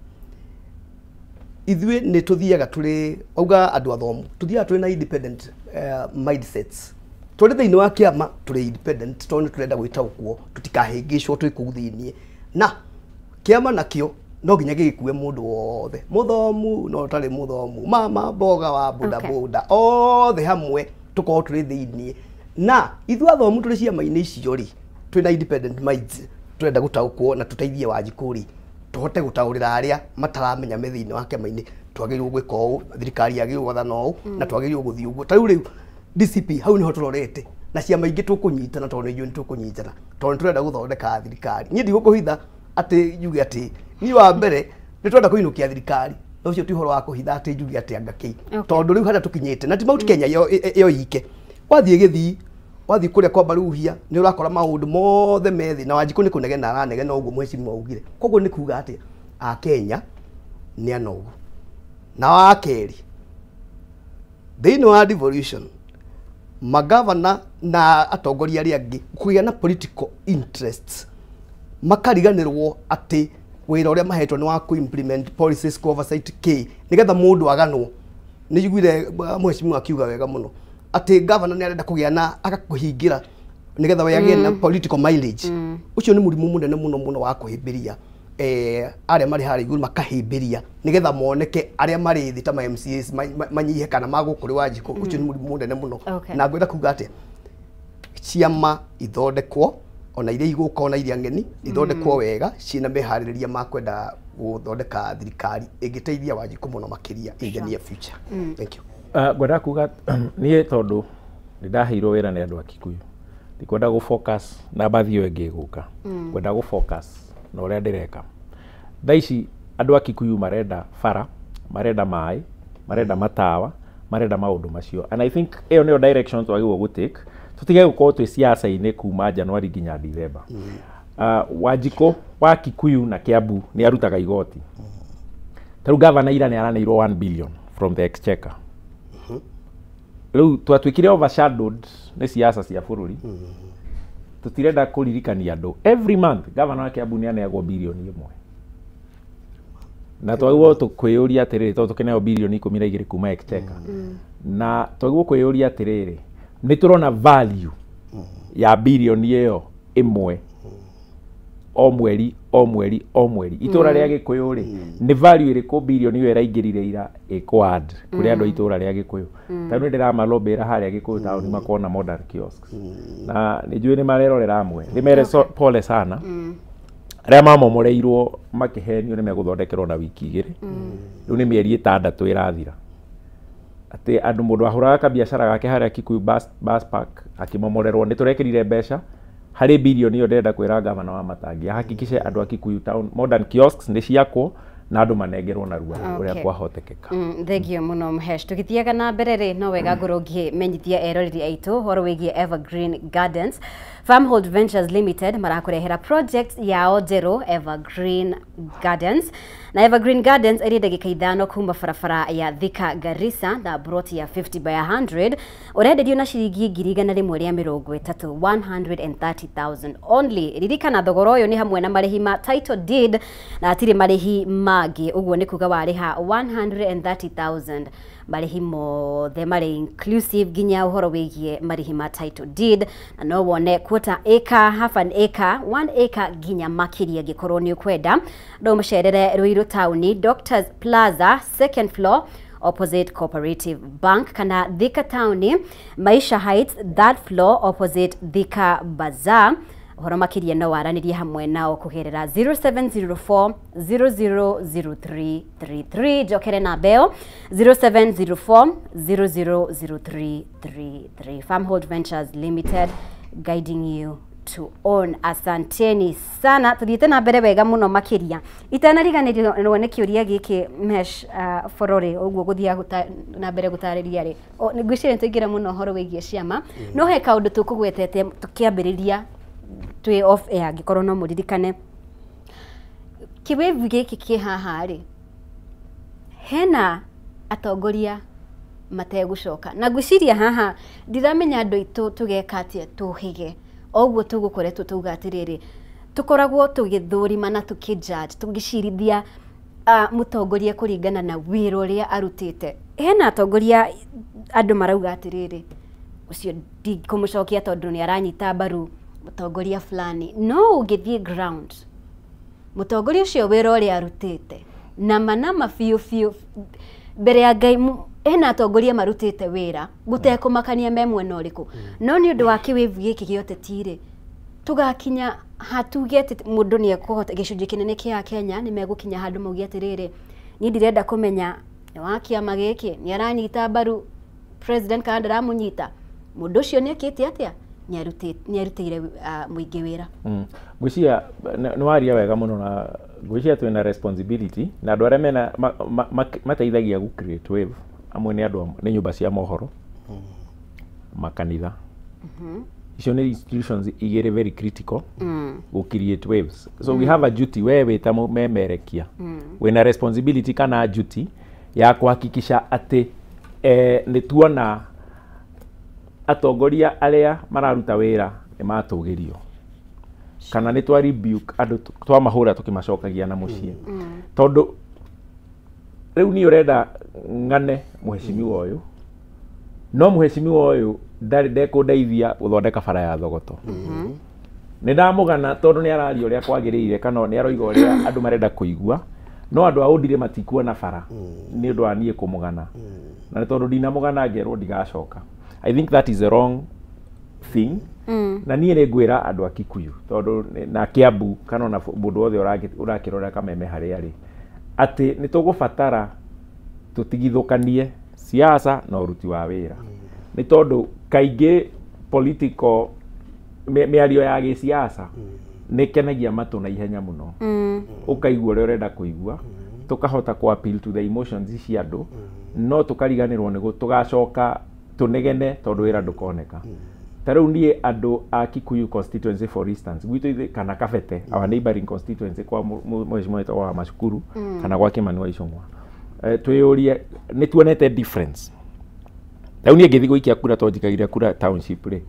ithuĩ nĩ tũthiaga tũrĩ auga andũ athomu, tũthiaga tũrĩ na independent mindsets. Tũrĩ thĩinĩ wa kĩama tũrĩ independent tondũ nĩ tũrenda gwĩtaũkwo, tũtikahĩngĩcwo twĩ kũu thĩiniĩ. Na kĩama nakĩo no nginya gĩgĩkue mũndũ wothe, mũthomu na ũtarĩ mũthomu, mama mboga wa boda boda, othe hamwe tũkorwo tũrĩ thĩiniĩ. Na ithuĩ athomu tũrĩ ciama-inĩ icio rĩ, twĩna independent minds, tũrenda gũtaũkwo na tũteithie Wanjikũ rĩ, tũhote gũtaũrĩra arĩa mataramenya me thĩinĩ wa kĩama-inĩ, twagĩrĩirwo gwĩka ũũ, thirikari yagĩrĩirwo gwathana ũũ, na twagĩrĩirwo gũthiĩ ũguo. Ta rĩu rĩu DCP hau nĩho tũrorete, na ciama ingĩ tũkũnyitana tondũ nĩ ithuĩ nĩ tũkũnyitana, tondũ nĩ tũrenda gũthondeka thirikari. Niĩ ndigũkũhitha atĩ njuge atĩ niĩ wa mbere nĩ tũrenda kũinũkia thirikari, na ũcio ti ũhoro wa kũhitha atĩ njuge atĩ anga kĩ, tondũ rĩu harĩa tũkinyĩte na ti Mount Kenya ĩyo ike, wathiĩ Gĩthii, wathiĩ kũrĩa kwa Baruhia nĩ ũrakora maũndũ mothe me thĩ, na Wanjikũ nĩ kũnegena aranegena ũguo mheshimiwa augire. Koguo nĩ kuga atĩ Akenya nĩ anogu. Na wa kerĩ, thĩinĩ wa devolution magavana na atongoria arĩa angĩ kũgĩa na political interests, makariganĩrwo atĩ wĩra ũrĩa mahetwo nĩ wa kũ-implement policies, kũ oversight k nĩgetha mũndũ aganwo. Nĩ njiguire mheshimiwa akiuga wega mũno atĩ gavana nĩ arenda kũgĩa na agakũhingĩra nĩgetha we agĩe na political mileage. Ũcio nĩ mũrimũ mũnene mũno mũno wa kũhĩmbĩria arĩa marĩ harĩa igũrũ, makahĩmbĩria nĩgetha moneke arĩa marĩ thĩ ta ma MCAs manyihe kana magũkũ kũrĩ Wanjikũ. Ũcio nĩ mũrimũ mũnene mũno. Na ngwenda kuga atĩ ciama ithondekwo, ona iria igũka ona iria ng'eni ithondekwo wega, ciĩna meharĩrĩria ma kwenda gũthondeka thirikari ĩngĩteithia Wanjikũ mũno makĩria in the near future. Thank you. Ngwenda kuga niĩ tondũ nĩ ndaheirwo wĩra nĩ andũ a Kikuyu, ndikwenda gũ focus na mbathi ĩyo ĩngĩ ĩgũka, ngwenda gũ focus na ũrĩa ndĩreka thaa ici. Andũ a Kikuyu marenda bara, marenda maĩ, marenda matawa, marenda maũndũ macio, and I think ĩyo nĩyo direction twagĩrĩirwo gũ take, tũtige gũkorwo twĩ siasa-inĩ kuma January nginya December. Wanjikũ wa Kikuyu na Kiambu nĩ arutaga igoti. Ta rĩu gavana ira nĩ araneirwo 1 billion from the exchequer. Rĩu twatuĩkire overshadowed nĩ siasa cia bũrũri, tũtirenda kũririkania andũ every month gavana wa Kiambu nĩ aneagwo 1 bilioni, na twagĩrĩirwo kwĩyũria atĩrĩrĩ, tondũ tũkĩneo 12 bilioni kuma exchequer, na twagĩrĩirwo kwĩyũria atĩrĩrĩ, nĩ tũrona value ya 1 bilioni ĩyo o mweri o mweri o mweri itũra rĩa Gĩkũyũ rĩ, nĩ value ĩrĩkũ bilioni ĩyo ĩraingĩrire ira ĩkũ add kũrĩ andũ a itũra rĩa Gĩkũyũ? Tondũ nĩ ndĩramalombĩra harĩa Gĩkũyũ taũni makona modern kiosks, na nĩ njũĩ nĩ marerorera amwe, nĩ mere pole sana arĩa mamomoreirwo makĩhenio nĩ megũthondekerwo na wiki 2. Rĩu nĩ mĩeri 6 ĩrathira atĩ andũ mũndũ ahũraga kabiacara gake harĩa Kikuyu bus park akĩmomorerwo. Nĩ tũrekĩrire mbeca harĩ bilioni ĩyo. Ndĩrenda kwĩra gavana wa Matangi ahakikishe andũ a Kikuyu town modern kiosks nĩ ciakwo na andũ manengerwo narua ũrĩa kwahotekeka. Thengio mũno Mhesh. Tũgĩthiaga na mbere rĩ, no wega ngorwo ngĩmenyithia eroreri aitũ ũhoro wĩgiĩ Evergreen Gardens. Farmhold Ventures Limited marakũrehera project yao njerũ, Evergreen Gardens. Na Evergreen Gardens ĩrĩ ndagĩka 5 kuma barabara ya Thika Garissa, na broti ya 50 by 100 ũrenderio na ciringi 130,000, 130,000 only. Ririkana thogora ũyũ nĩ hamwe na marĩhi ma title deed na hatirĩ marĩhi mangĩ. Ũguo nĩ kuga warĩha 130,000, marĩhi mothe marĩ inclusive, nginya ũhoro wĩgiĩ marĩhi ma title deed. Na no wone quarter acre, half an acre, 1 acre nginya makĩria angĩkorwo nĩ ũkwenda. No mũcerere Ruiru taũni, Doctors Plaza, second floor, opposite Cooperative Bank, kana Thika taũni, Maisha Heights, third floor, opposite Thika Bazaar. Ũhoro makĩria no waranĩrie hamwe nao kũgerera 0704 000333. Njokere na mbeo 0704 000333. Farmhold Ventures Limited, guiding you. to own. Asanteni sana, tuthiĩte na mbere wega mũno makĩria. Itanariganĩrwo nĩ kĩũria gĩkĩ Mesh Borore, ũguo gũthiaga na mbere gũtarĩria rĩ, ngwĩciria nĩ tũingĩra mũno ũhoro wĩgiĩ ciama, no he kaũndũ tũkũgwetete tũkĩambĩrĩria twĩ off air, angĩkorwo no mũririkane. Kĩwĩvu gĩkĩ kĩ haha rĩ, hena atongoria mategũcoka, na ngwĩciria haha ndiramenya andũ aitũ tũgeka atĩa tũhĩge oguo tũgũkoretwo tauga atĩrĩrĩ, tũkoragwo tũgĩthũrima na tũkĩjudge, tũgĩcirithia mũtongoria kũringana na wĩra ũrĩa arutĩte. Hena atongoria andũ marauga atĩrĩrĩ, ũcio ndikũmũcokia tondũ nĩ aranyita mbaru mũtongoria fulani, no ũngĩthiĩ ground mũtongoria ũcio wĩra ũrĩa arutĩte nama nama biũ biũ mbere ya Ngai, hena atongoria marutĩte wĩra gũtekũmakania me mwena ũrĩkũ, no nĩ ũndũ wa kĩwĩvu gĩkĩ gĩa ũteti rĩ, tũgakinya hatuge atĩ mũndũ nĩ ekũhota, gĩcunjĩ kĩnene kĩa Kenya nĩ megũkinya handũ mauge atĩrĩrĩ, niĩ ndirenda kũmenya nĩ wa kĩama gĩkĩ, nĩ aranyita mbaru president kana ndaramũnyita, mũndũ ũcio nĩ ekĩte atĩa, nĩ arutĩire mũingĩ wĩra. Ngwĩciria nĩ waria wega mũno, na ngwĩciria twĩna responsibility na andũ arĩa mena mateithagia gũ create wave amwe nĩ andũ nĩ nyũmba cia mohoro, makanitha, icio nĩ institutions igĩrĩ very critical gũ create waves. So we have a duty, we wĩ ta mũmemerekia wĩna responsibility kana duty ya kuhakikisha atĩ nĩ tuona atongoria arĩa mararuta wĩra nĩ matũgĩrio, kana nĩ twa rebuke andũ twamahũra tũkĩmacokagia na mũciĩ. Tondũ rĩu niĩ ũrenda ng'ane mũheshimiwa ũyũ, no mũheshimiwa ũyũ ndarĩ ndekũndeithia gũthondeka bara ya Thogoto. Nĩ ndamũgana tondũ nĩ araria ũrĩa kwagĩrĩire, kana nĩ aroiga ũrĩa andũ marenda kũigua, no andũ a Ũndire matikuona bara nĩ ũndũ wa niĩ kũmũgana, na nĩ tondũ ndinamũgana ngerwo ndigacoka. I think that is the wrong thing. Na niĩ nĩ ngwĩra andũ a Kikuyu tondũ na Kiambu kana ona mũndũ wothe ũrakĩrora kameme harĩa arĩ, atĩ nĩ tũgũbatara tũtigithũkanie siasa na ũruti wa wĩra, nĩ tondũ kaingĩ political mĩario ya gĩsiasa nĩ ĩkenagia matũ na ihenya mũno, ũkaigua ũrĩa ũrenda kũigua, tũkahota kũ appeal to the emotions cia andũ, no tũkariganĩrwo nĩ tũgacoka tũnegene tondũ wĩra ndũkoneka. Ta rĩu niĩ andũ a Kikuyu constituency for instance gwitũ ithuĩ, kana Kabete, our neighboring constituency, kwa mheshimiwa wetagwo wa Macukuru kana gwa Kimani wa Ichung'wa, twĩyũrie nĩ tuonete difference. Rĩu niĩ ngĩthiĩ gũikia kura tondũ njikagia kura township rĩ,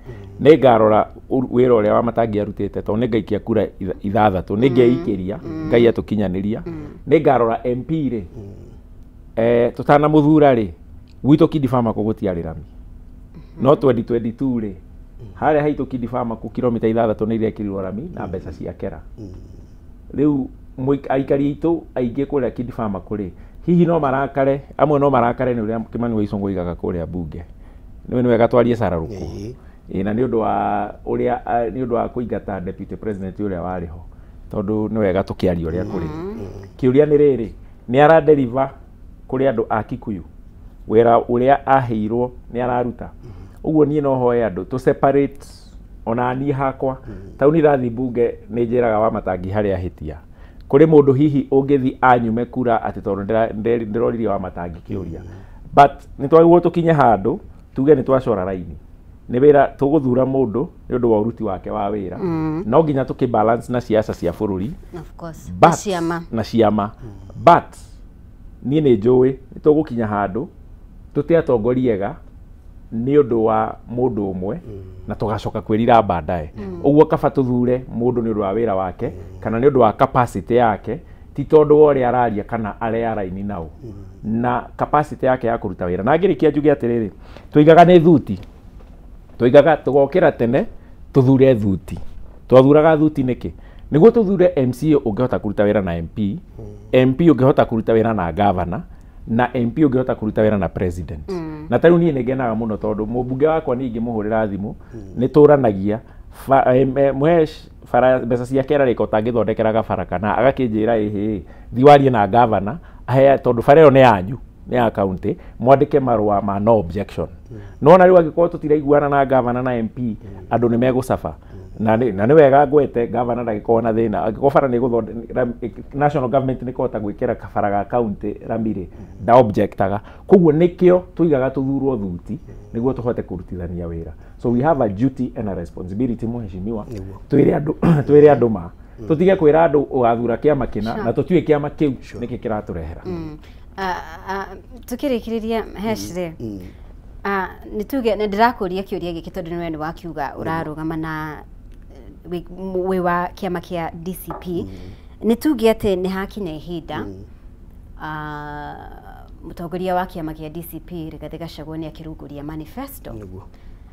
nĩ ngarora wĩra ũrĩa wa Matangi arutĩte, tondũ nĩ ngaikia kura ithathatũ, nĩ ngeikĩria Ngai atũkinyanĩria. Nĩ ngarora MP rĩ, tũtanamũthura rĩ, gwitũ Kindi Farmer gũtiarĩ rami, no 2022 rĩ, harĩa haitũ Kindi Farmer kilomita 6 nĩ irekĩrirwo rami na mbeca cia kera. Rĩu aikari aitũ aingĩ kũrĩa Kindi Farmer kũrĩ hihi no marakare, amwe no marakare nĩ ũrĩa Kimani wa Ichung'wa oigaga kũrĩa mbunge, nĩ wega twarie cararũkũ. Ĩĩ, na nĩ ũndũ wa ũrĩa nĩ ũndũ wa kũingata deputy president ũrĩa warĩ ho, tondũ nĩ wega tũkĩaria ũrĩa kũrĩ. Kĩũria nĩ rĩrĩ, nĩ aradeliver kũrĩ andũ a Kikuyu wĩra ũrĩa aheirwo, nĩ araruta? Ũguo niĩ no hoe andũ tũ separate. Ona niĩ hakwa tau nĩ ndathiĩ mbunge nĩ njĩraga wa Matangi harĩa ahĩtia. Kũrĩ mũndũ hihi ũngĩthiĩ anyume kura atĩ tondũ ndĩroririe wa Matangi kĩũria, but nĩ twagĩrĩirwo tũkinye handũ tuge nĩ twacora raini, nĩ wĩra tũgũthura mũndũ nĩ ũndũ wa ũruti wake wa wĩra, no nginya tũkĩ balance na siasa cia bũrũri. Of course. But, ciama. Na ciama. But niĩ nĩ njũĩ nĩ tũgũkinya handũ tũte atongoria ega nĩ ũndũ wa mũndũ ũmwe, na tũgacoka kwĩrira baadaye. Ũguo kaba tũthure mũndũ nĩ ũndũ wa wĩra wake kana nĩ ũndũ wa capacity yake, ti tondũ wa ũrĩa araria kana arĩa araini nao, na capacity yake ya kũruta wĩra. Na ngĩrĩkia njuge atĩrĩrĩ, tũigaga nĩ thuti, tũigaga tũgokĩra tene tũthure thuti. Twathuraga thuti nĩkĩ? Nĩguo tũthure MCA ũngĩhota kũruta wĩra na MP, MP ũngĩhota kũruta wĩra na governor, na MP ũngĩhota kũruta wĩra na president. Na ta rĩu niĩ nĩ ngenaga mũno tondũ mũmbunge wakwa niĩ ingĩmũhũrĩra thimũ nĩ tũranagia Mhesh, bara mbeca cia kera rĩka ũtangĩthondekera gabara, kana agakĩnjĩra ĩhĩ, thi warie na governor ahe, tondũ bara ĩyo nĩ yanyu. nĩ ya county mwandĩke marũa ma no objection. No na rĩu angĩkorwo tũtiraiguana na gavana na MP, andũ nĩ megũcaba. Na nĩ wega ngwete gavana ndagĩkorwo na thĩna angĩkorwo bara nĩ gũthondeka national government nĩ kũhota gwĩkĩra kabara ga county rami rĩ, nda objectaga. Koguo nĩkĩo tuigaga tũthurwo thuti nĩguo tũhote kũrutithania wĩra. So we have a duty and a responsibility, mheshimiwa, twĩre andũ ma tũtige kwĩra andũ ũgathura kĩama kĩna na tũtiũĩ kĩama kĩu nĩkĩ kĩratũrehera. Tukĩrĩkĩrĩria Hesh rĩ, nĩ tuge nĩ ndĩrakũria kĩũria gĩkĩ tondũ nĩwe nĩ wakiuga ũrarũgama na wĩ wa kĩama kĩa DCP. Nĩ tuge atĩ nĩ hakinya ihinda mũtongoria wa kĩama kĩa DCP Rigathĩ Gachagua nĩ akĩrugũria manifesto.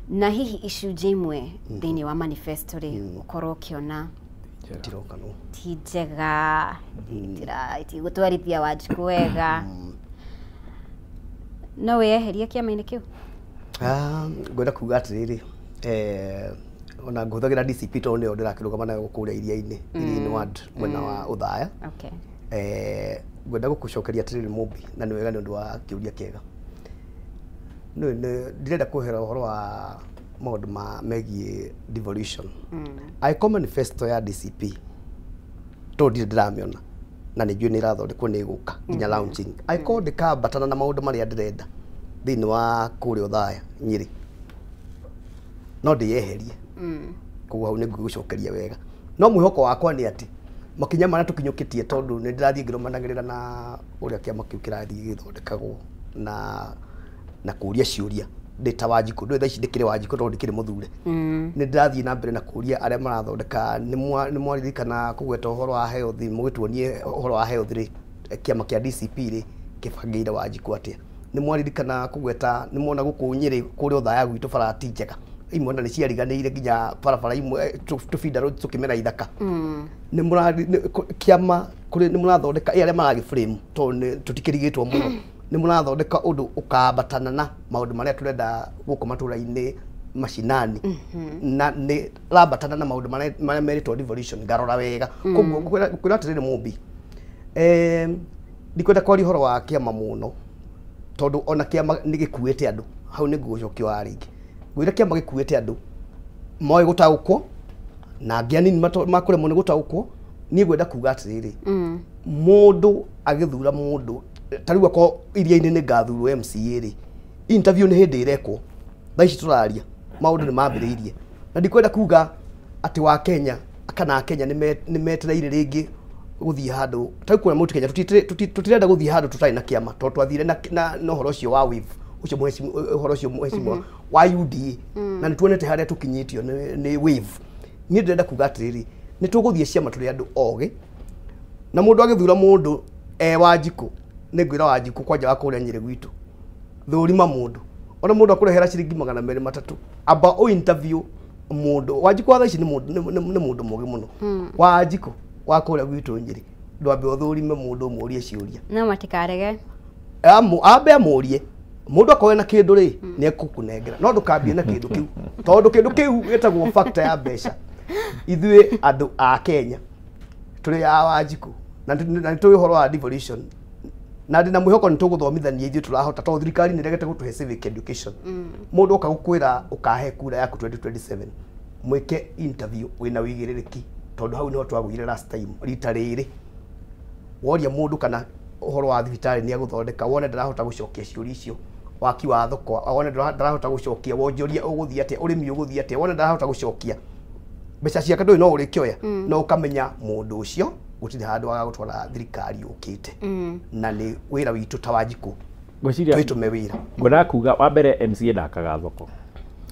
Na hihi icunjĩ imwe thĩinĩ wa manifesto rĩ ũkorwo ũkĩona ti njega, itigũtwarithia Wanjikũ wega, no wĩyeherie kĩama-inĩ kĩu? Ngwenda kuga atĩrĩrĩ, ona ngũhũthagĩra DCP tondũ nĩyo ndĩrakĩrũgama nayo kũrĩa iria-inĩ, iria-inĩ ward mwena wa Othaya. Ngwenda gũkũcokeria atĩrĩrĩ Mũmbi, na nĩ wega nĩ ũndũ wa kĩũria kĩega. Ndirenda kwehera ũhoro wa maũndũ ma megiĩ devolution. Angĩkorwo manifesto ya DCP tondũ ndirĩ ndĩramĩona na nĩ njũĩ nĩ ĩrathondekwo nĩ ĩgũka nginya launching, angĩkorwo ndĩkambatana na maũndũ marĩa ndĩrenda thĩinĩ wa kũrĩa Othaya Nyĩrĩ, no ndĩyeherie. Koguo hau nĩ ngũgũcokeria wega. No mwĩhoko wakwa nĩ atĩ makinya marĩa tũkinyũkĩtie, tondũ nĩ ndĩrathiĩ ngĩrũmanagĩrĩra na ũrĩa kĩama kĩu kĩrathiĩ gĩgĩthondekagwo na kũria ciũria ndĩ ta Wanjikũ, ndũĩ thaa ici ndĩkĩrĩ Wanjikũ tondũ ndĩkĩrĩ mũthure. Nĩ ndĩrathiĩ na mbere na kũria arĩa marathondeka. Nĩ mwaririkana kũgweta ũhoro wa health, mũgĩtuonie ũhoro wa health rĩ, kĩama kĩa DCP rĩ kĩbangĩire Wanjikũ atĩa? Nĩ mwaririkana kũgweta, nĩ mwona gũkũ Nyĩrĩ kũrĩa Othaya gwitũ bara ti njega, imwe na nĩ ciariganĩire nginya barabara imwe tũbinda tũkĩmera ithaka. Nĩ kĩama kũrĩ nĩ mũrathondeka arĩa maragĩ frame tondũ tũtikĩrigĩtwo mũno, nĩ mũrathondeka ũndũ ũkambatana na maũndũ marĩa tũrenda gũkũ matũra-inĩ macinani, na nĩ rambatana na maũndũ marĩa merĩtwo devolution, ngarora wega. Koguo ngũkwĩra atĩrĩrĩ Mũmbi, ndikwenda kwaria ũhoro wa kĩama mũno tondũ ona kĩama nĩ gĩkuĩte andũ, hau nĩ ngũgũcokia wa rĩngĩ. Ngwĩra kĩama gĩkuĩte andũ moĩ gũtaũkwo na angĩ anini makũremwo nĩ gũtaũkwo. Niĩ ngwenda kuga atĩrĩrĩ, mũndũ agĩthura mũndũ ta rĩu akorwo iria-inĩ nĩ ngathurwo MCA rĩ, interview nĩ hĩndĩ ĩrekwo thaa ici tũraria, maũndũ nĩ mambĩrĩirie. Na ndikwenda kuga atĩ wa Kenya kana Kenya nĩ metereire rĩngĩ gũthiĩ handũ ta rĩu kũrĩa Mount Kenya, tũtirenda gũthiĩ handũ tũtarĩ na kĩama tondũ twathire na ũhoro ũcio wa wave ũcio ũhoro ũcio mheshimiwa wa UDA, na nĩ tuonete harĩa tũkinyĩtio nĩ wave. Niĩ ndĩrenda kuga atĩrĩrĩ, nĩ tũgũthiĩ ciama tũrĩ andũ ogĩ, na mũndũ agĩthura mũndũ e Wanjikũ, nĩ ngwĩra Wanjikũ kwanja wa kũrĩa Nyĩrĩ gwitũ, thũrima mũndũ, ona mũndũ akũrehera ciringi 203, amba ũ interview mũndũ. Wanjikũ wa thaa ici nĩ mũndũ mũgĩ mũno. Wanjikũ wa kũrĩa gwitũ Nyĩrĩ, ndwambe ũthũrime mũndũ ũmũrie ciũria. No matikarege. Ambe amũrie mũndũ akorwo na kĩndũ rĩ, nĩ ekũkũnengera, no ndũkambie na kĩndũ kĩu tondũ kĩndũ kĩu gĩtagwo factor ya mbeca. Ithuĩ andũ a Kenya tũrĩ a Wanjikũ na nĩ tũĩ ũhoro wa devolution, na ndĩna mwĩhoko nĩ tũgũthomithania ithuĩ tũrahota tondũ thirikari nĩ ĩregete gũtũhe civic education. Mũndũ oka gũkwĩra ũkahe kura yaku 2027, mwĩke interview wĩna wĩigĩrĩrĩki tondũ hau nĩho twagũire last time rita rĩrĩ. Woria mũndũ kana ũhoro wa thibitarĩ nĩ agũthondeka, wone ndarahota gũcokia ciũria icio, waki wa thoko wone ndarahota gũcokia, wonjoria ũgũthiĩ atĩa, ũrĩmi ũgũthiĩ atĩa, wone ndarahota gũcokia, mbeca ciake ndũĩ no ũrĩkĩoya, no ũkamenya mũndũ ũcio gũtirĩ handũ agagũtwara thirikari yũkĩte. Na nĩ wĩra witũ ta Wanjikũ twĩtũme wĩra. Ngwendaga kuga wa mbere MCA ndakaga thoko.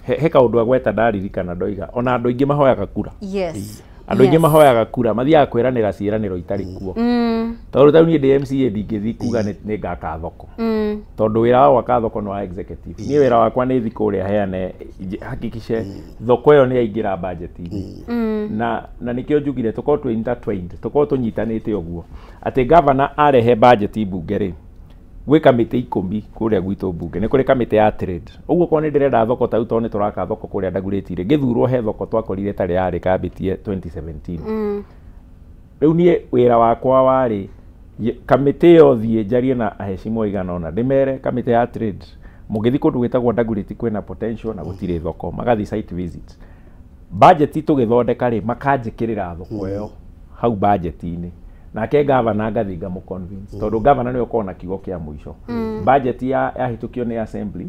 He kaũndũ agweta ndaririkana ndoiga ona andũ aingĩ mahoyaga kura. Andũ aingĩ mahoyaga kura mathiaga kwĩranĩra ciĩranĩro itarĩ kuo. Tondũ ta niĩ ndĩ MCA ndingĩthiĩ kuga nĩ ngaka thoko. Tondũ wĩra wa gwaka thoko nĩ wa executive. Niĩ wĩra wakwa nĩ thiĩ kũrĩa heane hakikishe thoko ĩyo nĩ yaingĩra budget-inĩ. Na nĩkĩo njugire tũkorwo twĩ intertwined, tũkorwo tũnyitanĩte ũguo. Atĩ governor arehe budget mbunge rĩ, gwĩ kamĩtĩ 10 kũrĩa gwitũ mbunge, nĩ kũrĩ kamĩtĩ ya trade. Ũguo korwo nĩ ndĩrenda thoko ta rĩu tondũ nĩ tũraka thoko kũrĩa Dagoretti rĩ, ngĩthurwo he thoko twakorire ĩtarĩ yarĩ kambĩtie 2017. Rĩu niĩ wĩra wakwa warĩ Kamĩtĩ ĩyo thiĩ njarie na aheshimiwa igana ũna ndĩmere kamĩtĩ ya trade mũngĩthiĩ kũndũ gwĩtagwo Dagoretti kwĩna potential na gũtirĩ thoko, magathiĩ site visit. Budget tũgĩthondeka rĩ, makanjĩkĩrĩra thoko ĩyo hau budget-inĩ, nake gavana ngathiĩ ngamũ convince, tondũ gavana nĩwe ũkoragwo na kiugo kĩa mũico. Budget ya yahĩtũkio nĩ assembly,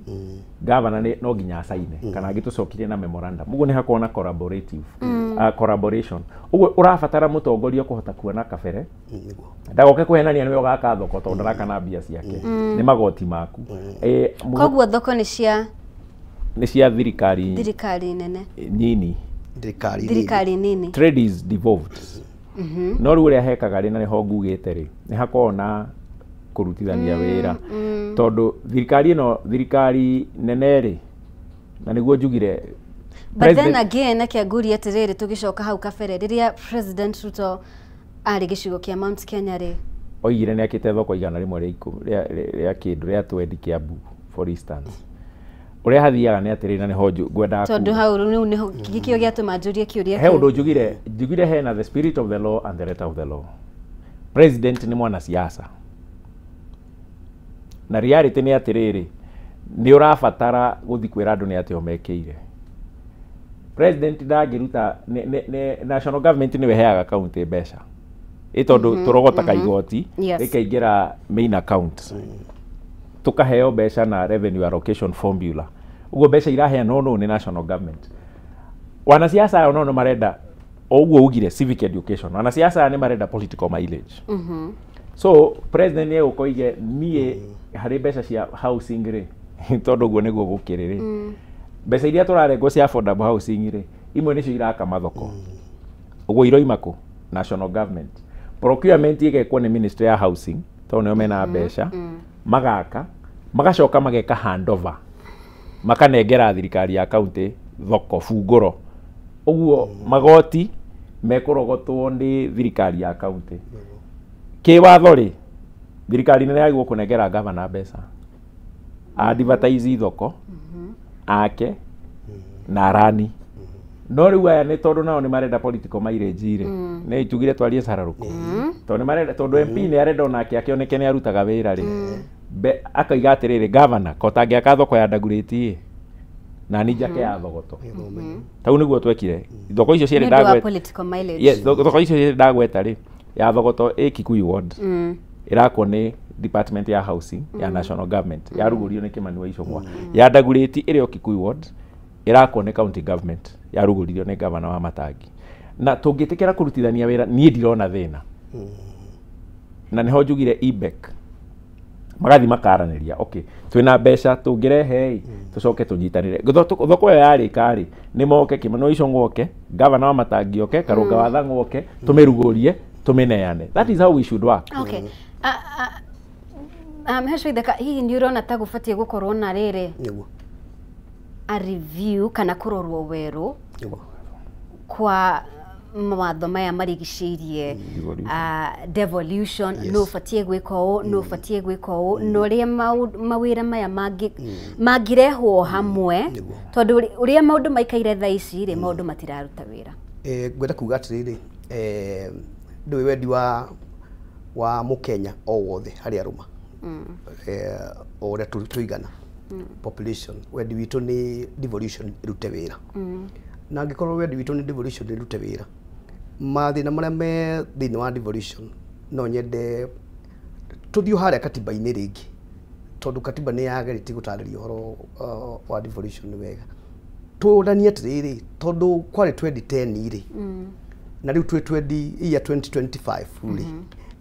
gavana nĩ no nginya acaine kana angĩtũcokirie na memorandum. Ũguo nĩ hakoragwo na collaborative collaboration. Ũguo ũrabatara mũtongoria kũhota kuona kabere, ndagoke kũhenania nĩwe ũgaka thoko, tondũ ndaraka na mbia ciake, nĩ magoti maku. Koguo thoko nĩ cia nĩ cia thirikari thirikari nene, nyini. Thirikari thirikari nini. Trade is devolved. No rĩu ũrĩa hekaga rĩ, na nĩho ngugĩte rĩ, nĩ hakoragwo na kũrutithania wĩra, tondũ thirikari ĩno, thirikari nene rĩ, na nĩguo njugire. But then again, reke ngurie atĩrĩrĩ, tũgĩcoka hau kabere rĩrĩa President Ruto arĩ gĩcigo kĩa Mount Kenya rĩ, oigire nĩ akĩte thoko 110 rĩa kĩndũ rĩa twendi Kiambu, for instance. Ũrĩa hathiaga nĩ atĩrĩrĩ, na nĩho ngwendaga tondũ kuga. Hau rĩu nĩho gĩkĩo gĩatũma njũrie kĩũria He kĩu. ũndũ njugire hena the spirit of the law and the letter of the law. President nĩ mwanasiasa, na reality nĩ atĩrĩrĩ, nĩ ũrabatara gũthiĩ kwĩra andũ nĩ atĩa mekĩire. President ndangĩruta national government nĩwe ĩheaga county mbeca, ĩ tondũ tũrogotaga igoti rĩkaingĩra main account, tukaheo mbeca na revenue allocation formula. Ũguo mbeca iraheanwo nũ? Nĩ national government. Wanasiasa aya no marenda o ũguo ugire civic education, wanasiasa aya nĩ marenda political mileage. So president nĩ egũka oige, niĩ harĩ mbeca cia housing rĩ, tondũ ũguo nĩguo gũkĩrĩ rĩ, mbeca iria tũrarengwo cia affordable housing rĩ, imwe nĩcio iraka mathoko. Ũguo iroima kũ? National government. Procurement ĩgekwo nĩ ministry ya housing, tondũ nĩo mena mbeca, magaka, magacoka mageka handover, makanengera thirikari ya county thoko bungũro. Ũguo magoti mekũrogotwo nĩ thirikari ya county. Kĩwatho rĩ, thirikari nene yagĩrĩirwo kũnengera gavana mbeca advertise thoko ake na arani. No rĩu aya nĩ tondũ nao nĩ marenda political mileage rĩ, nĩ itugire twarie cararũkũ, tondũ nĩ marenda, tondũ MP nĩ arenda onake akĩoneke nĩ arutaga wĩra rĩ, akauga atĩrĩrĩ, gavana ko tangĩaka thoko ya Dagoretti ĩ, na ni njake ya Thogoto. Tau nĩguo twekire thoko icio cierĩ. Nĩ ũndũ wa Ndagweta political mileage. Yes, thoko icio cierĩ ndagweta rĩ, ya Thogoto ĩ Kikuyu ward, ĩrakwo nĩ department ya housing ya national government, yarugũrio nĩ Kimani wa Ichung'wa. Ya Dagoretti ĩrĩ o Kikuyu ward, ĩrakwo nĩ county government, yarugũririo nĩ gavana wa Matangi. Na tũngĩtĩkĩra kũrutithania wĩra, niĩ ndirona thĩna. Na nĩho njugire IBEC magathi makaranĩria, okay, twĩna mbeca tũngĩrehe ĩ, tũcoke tũnyitanĩre. Thoko ĩyo yarĩka rĩ, nĩ moke, Kimani wa Ichung'wa oke, gavana wa Matangi oke, Karũnga wa Thang'wa oke, tũmĩrugũrie, tũmĩneane. That is how we should work. Okay. Mheshimiwa Ithaka, hihi nĩ ũrona ta gũbatiĩ gũkorwo na rĩrĩ a review kana kũrorwo werũ kwa mawatho maya marigicĩirie Devolution. Devolution? Yes. No ũbatiĩ gwĩka ũũ, no ũbatiĩ gwĩka ũũ, na ũrĩa mawĩra maya mangĩrehwo hamwe, tondũ ũrĩa maũndũ maikaire thaa ici rĩ, maũndũ matiraruta wĩra. Ngwenda kuga atĩrĩrĩ, ndũĩ wendi wa mũkenya o wothe harĩa arũma, o ũrĩa tũigana population, wendi witũ nĩ devolution ĩrute wĩra. Na angĩkorwo wendi witũ nĩ devolution ĩrute wĩra, mathĩna marĩa me thĩinĩ wa devolution, no nyende tũthiĩ harĩa katiba-inĩ rĩngĩ, tondũ katiba nĩ yagerĩtie gũtarĩria ũhoro wa devolution wega. Tũranie atĩrĩrĩ, tondũ kwarĩ 2010 rĩ, na rĩu twĩ 20 year 2025 rĩ,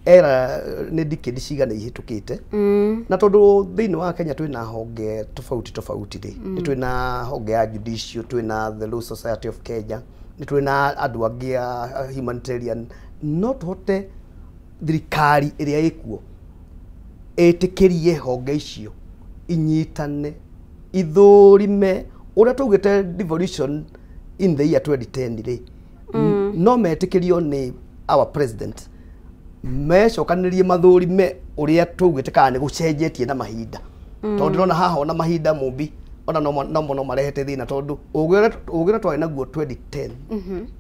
era nĩ decade cigana ihĩtũkĩte. Na tondũ thĩinĩ wa Kenya twĩna honge tofauti tofauti rĩ, nĩ twĩna honge ya judicial, twĩna the Law Society of Kenya, nĩ twĩna andũ angĩ a humanitarian, no tũhote thirikari ĩrĩa ĩkuo ĩtĩkĩrie honge icio inyitane, ithũrime ũrĩa twaugĩte devolution in the year 2010 rĩ, no metĩkĩrio nĩ our president mecokanĩrie, mathũrime ũrĩa twaugĩte kana nĩ gũcenjetie na mahinda, tondũ ndĩrona haha ona mahinda mũmbi ona no marehete thĩna, tondũ ũgĩ ũrĩa twarĩ naguo 2010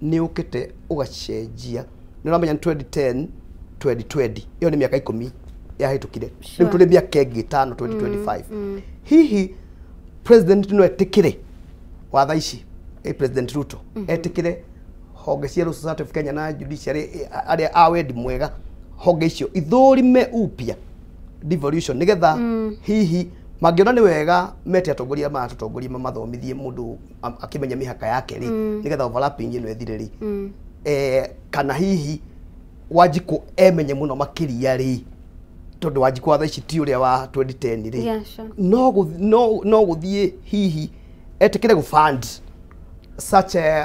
nĩ ũkĩte ũgacenjia. Nĩ ũramenya nĩ 2010 2020, ĩyo nĩ mĩaka 10 yahĩtũkire. Rĩu tũrĩ mĩaka ĩngĩ 5, 2025. Hihi president no etĩkĩre wa thaa ici, President Ruto, etĩkĩre honge cia Law Society of Kenya na judiciary, arĩa a wendi mwega, honge icio ithũrime upya devolution, nĩgetha hihi mangĩona nĩ wega mete atongoria maratũtongoria mamathomithie, mũndũ akĩmenya mĩhaka yake rĩ, nĩgetha overlapping ĩno ĩthire rĩ, kana hihi Wanjikũ emenye mũno makĩria rĩ, tondũ Wanjikũ wa thaa ici ti ũrĩa wa 2010 rĩ, no gũthiĩ hihi etĩkĩre gũ fund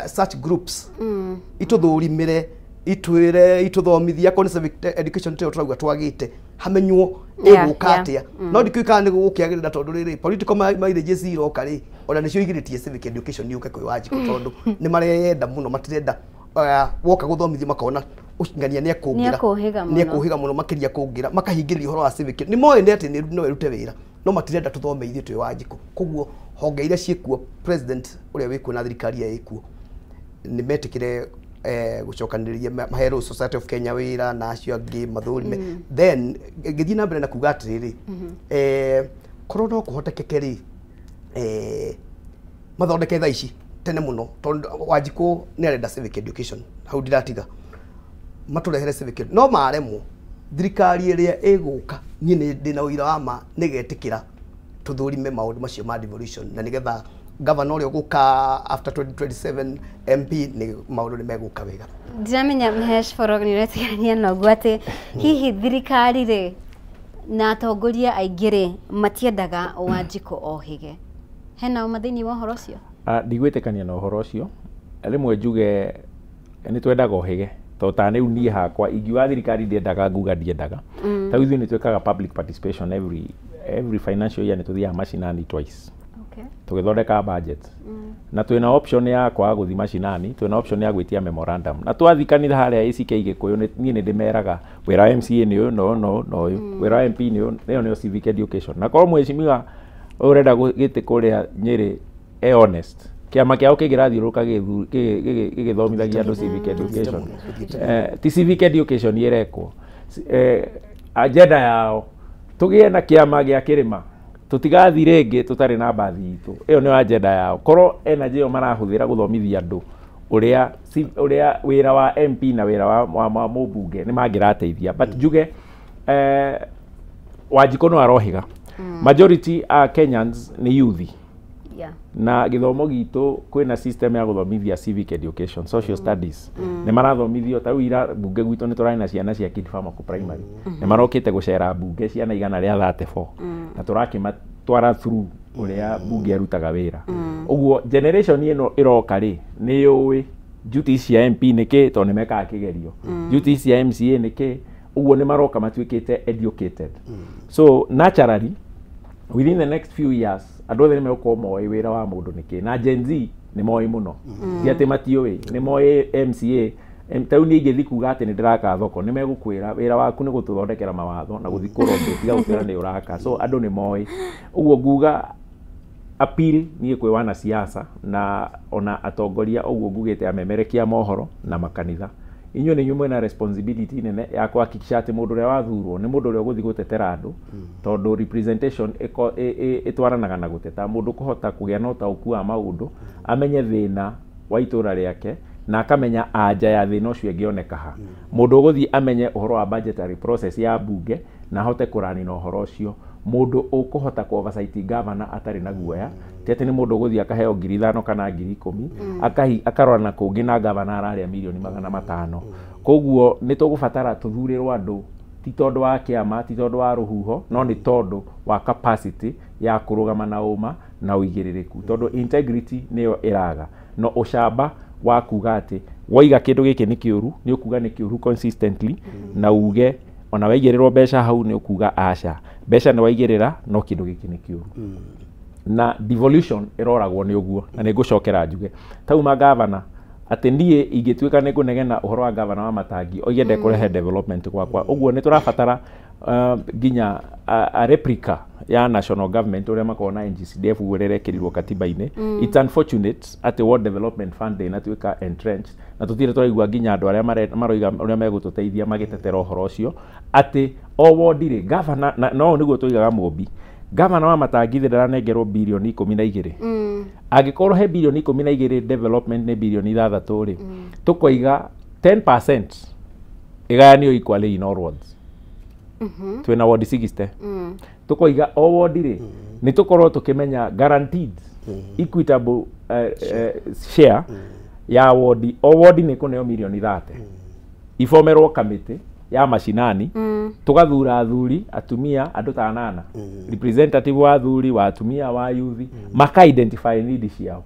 such groups itũthũrimĩre, itwĩre, itũthomithie, akorwo nĩ civic education tĩyo tũrauga twagĩte, hamenywo ĩgũka atĩa. No ndikĩũĩ kana nĩ gũkĩagĩrĩra, tondũ rĩrĩ political mileages iroka rĩ, ona nĩcio igirĩtie civic education yũke kwĩ Wanjikũ, tondũ nĩ mareyenda mũno, matirenda woka gũthomithio makona ng'ania nĩ ekũngĩra. Nĩekũhĩga mũno. Nĩ ekũhĩga mũno makĩria kũngĩra, makahingĩrĩria ũhoro wa civic. Nĩ moĩ nĩ atĩ no ĩrute wĩra, no matirenda tũthome ithuĩ twĩ Wanjikũ. Koguo honge iria ciĩkuo, president ũrĩa wĩkuo na thirikari ĩrĩa ĩkuo, nĩ metĩkĩre gũcokanĩrĩria, mahe Law Society of Kenya wĩra na acio angĩ mathũrime. Then ngĩthiĩ na mbere na kuga atĩrĩrĩ, korwo no kũhotekeke rĩ, mathondeke thaa ici tene mũno, tondũ Wanjikũ nĩ arenda civic education, hau ndiratiga, matũrehere civic no maremwo, thirikari ĩrĩa ĩgũka, niĩ nĩ ndĩna ũira wa ma nĩgetĩkĩra tũthũrime maũndũ macio ma devolution, na nĩgetha governor ũrĩa ũgũka after 2027, MP, nĩ maũndũ nĩ megũka wega. Ndiramenya Mhesh Forog nĩ ũretigania na ũguo atĩ hihi thirikari rĩ na atongoria aingĩ rĩ matiendaga Wanjikũ ohĩge, hena ũma thĩinĩ wa ũhoro ũcio? Ndigwĩtĩkania na ũhoro ũcio. Rĩmwe njuge nĩ twendaga ũhĩge, tondũ ta rĩu niĩ hakwa ingiuga thirikari ndiendaga, nguga ndiendaga. Ta rĩu ithuĩ nĩ twĩkaga public participation every financial year, nĩ tũthiaga macinani twice tũgĩthondeka budget, na twĩna option ya kwaga gũthiĩ macinani, twĩna option ya gwĩtia memorandum. Na twathiĩ kanitha harĩa ACK Gĩkũyũ, niĩ nĩ ndĩmeraga wĩra wa MCA nĩ ũyũ na ũyũ na ũyũ na ũyũ, wĩra wa MP nĩ ũyũ, ĩyo nĩyo civic education. Na korwo mheshimiwa ũyũ ũrenda gĩtĩ kũrĩa Nyĩrĩ e honest, kĩama kĩao kĩngĩrathiũrũrũka gĩgĩthomithagia andũ civic education, ti civic education ĩrekwo. Agenda yao tũgĩe na kĩama gĩa kĩrĩma, tũtigathi rĩngĩ tũtarĩ na mbathi itũ, ĩyo nĩyo agenda yao. Korwo energy ĩyo marahũthĩra gũthomithia andũ ũrĩa wĩra wa MP na wĩra wa mũmbunge, nĩ mangĩrateithia. But njuge Wanjikũ no arohĩga. Majority a Kenyans nĩ youth, na gĩthomo gitũ kwĩna system ya gũthomithia civic education, social studies nĩ marathomithio. Ta rĩu ira mbunge gwitũ nĩ tũrarĩ na ciana cia Kid Farmer kũ primary, nĩ marokĩte gũcera mbunge, ciana 134, na tũrakĩmatwara through ũrĩa mbunge arutaga wĩra. Ũguo generation ĩno ĩroka rĩ, nĩ yũĩ duties cia MP nĩ kĩ, tondũ nĩ mekaga kĩgerio, duties cia MCA nĩ kĩ. Ũguo nĩ maroka matuĩkĩte educated. So naturally within the next few years andũ othe nĩ megũkorwo moĩ wĩra wa mũndũ nĩ kĩ. Na Gen Z nĩ moĩ mũno, ti atĩ matiũĩ, nĩ moĩ MCA. Ta rĩu niĩ ingĩthiĩ kuga atĩ nĩ ndĩraka thoko, nĩ megũkwĩra wĩra waku nĩ gũtũthondekera mawatho na gũthiĩ kũrobĩ, tiga gũtwĩra nĩ ũraka. So andũ nĩ moĩ ũguo. Nguga appeal niĩ kwĩ wanasiasa na ona atongoria, ũguo ngugĩte amemerekia mohoro na makanitha, inyuĩ nĩ inyuĩ mwĩna responsibility nene ya kuhakikisha atĩ mũndũ ũrĩa wathurwo nĩ mũndũ ũrĩa ũgũthiĩ gũtetera andũ, tondũ representation ĩtwaranaga na gũteta. Mũndũ kũhota kũgĩa na ũtaũku wa maũndũ, amenye thĩna wa itũra rĩake na akamenya anja ya thĩna ũcio ĩngĩoneka ha. Mũndũ ũgũthiĩ amenye ũhoro wa budgetary process ya mbunge na ahote kũranina ũhoro ũcio. Mũndũ ũkũhota kũ oversight governor atarĩ na guoya, ti atĩ nĩ mũndũ ũgũthiĩ akaheo 5,000 kana 10,000, akarora na kũngĩ na governor ararĩa mirioni 500. Koguo nĩ tũgũbatara tũthurĩrwo andũ ti tondũ wa kĩama, ti tondũ wa rũhuho, no nĩ tondũ wa capacity ya kũrũgama na ũma na ũigĩrĩrĩku, tondũ integrity nĩyo ĩraga no ũcamba wa kuga atĩ waiga kĩndũ gĩkĩ nĩ kĩũru, nĩ ũkuga nĩ kĩũru consistently, na uge ona waigĩrĩrwo mbeca hau nĩ ũkuga aca, mbeca nĩ waigĩrĩra, no kĩndũ gĩkĩ nĩ kĩũru. Na devolution ĩroragwo nĩ ũguo. Na nĩ ngũcokera njuge tauma gavana atĩ niĩ ingĩtuĩka nĩ ngũnegena ũhoro wa gavana wa Matangi oige ndekũrehe development gwakwa, ũguo nĩ tũrabatara nginya a replica ya national government ũrĩa makoragwo na NGCDF ũguo ũrĩa ĩrekĩrirwo katiba-inĩ. It's unfortunate atĩ World Development Fund ĩnatuĩka entrenched na tũtirĩ tũraigua nginya andũ arĩa maroiga ũrĩa megũtũteithia magĩtetera ũhoro ũcio atĩ o ward rĩ governor no nĩguo tũigaga Mũmbi gavana wa Matangi ndaranengerwo bilioni 12. Angĩkorwo he bilioni 12 development nĩ bilioni 6 rĩ, tũkoiga 10% ĩgayanio equally in all wards. Twĩna ward 60. Tũkoiga o ward rĩ nĩ tũkorwo tũkĩmenya guaranteed equitable share ya ward, o ward nĩ kũneo milioni 30. Ibomerwo kamĩtĩ ya mashinani, tugathura athuri atumia andu ta anana, representative wa athuri wa atumia wa youth, maka identify need ciao.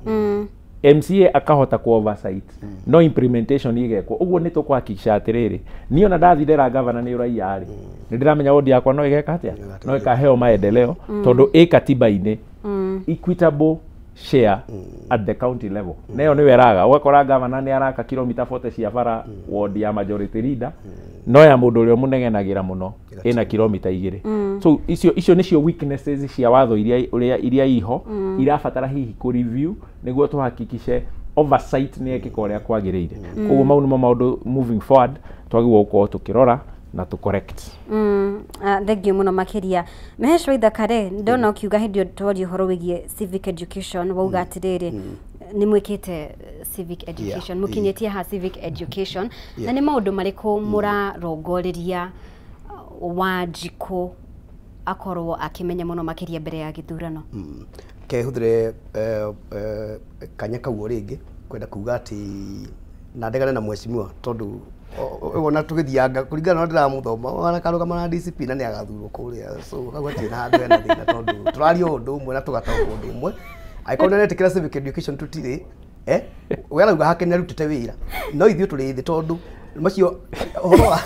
MCA akahota ku oversight, no implementation igekwo uguo ni tukwahakikisha atiriri ni ona ndathirera governor ni uraia ri ni ndiramenya wodi yakwa no igeka atia no ikaheo maendeleo tondu i katiba-ini equitable share at the county level. Nayo ni weraga ugakora governor ni araka kilomita 40 cia bara ward ya majority leader, no ya mundu uria munegenagira muno ina kilomita 2. So icio nicio weaknesses cia watho iria iho irabatara hihi ku review niguo tuhakikishe oversight ni ekika uria kwagiriire. Koguo mau nimo maundu moving forward twagirwo gukorwo tukirora na to correct. Thank you muno makiria. Mheshimiwa Ithaka ndona ukiuga hindi twaria uhoro wigie civic education wauga atiriri ni mwikite civic education, mukinyitie ha civic education na ni maundu mariku murarongoreria Wanjikũ akorwo akimenya muno makiria mbere ya githurano? Ke huthire kanya kau ringi kwenda kuga ati na ndegane na mheshimiwa tondu wona tugithianga kuringana na ndiramuthoma wana karugama na DCP na ni agathurwo kuria, so kau atirĩ na handũ hena thĩna tondu tũraria ũndũ ũmwe na tũgataũkwo ũndũ ũmwe. Angĩkorwo nĩaretĩkĩra civic education tũtirĩ we arauga hake nĩarutĩte wĩra no ithuĩ tũrĩ thĩ tondu macio ũhoro wa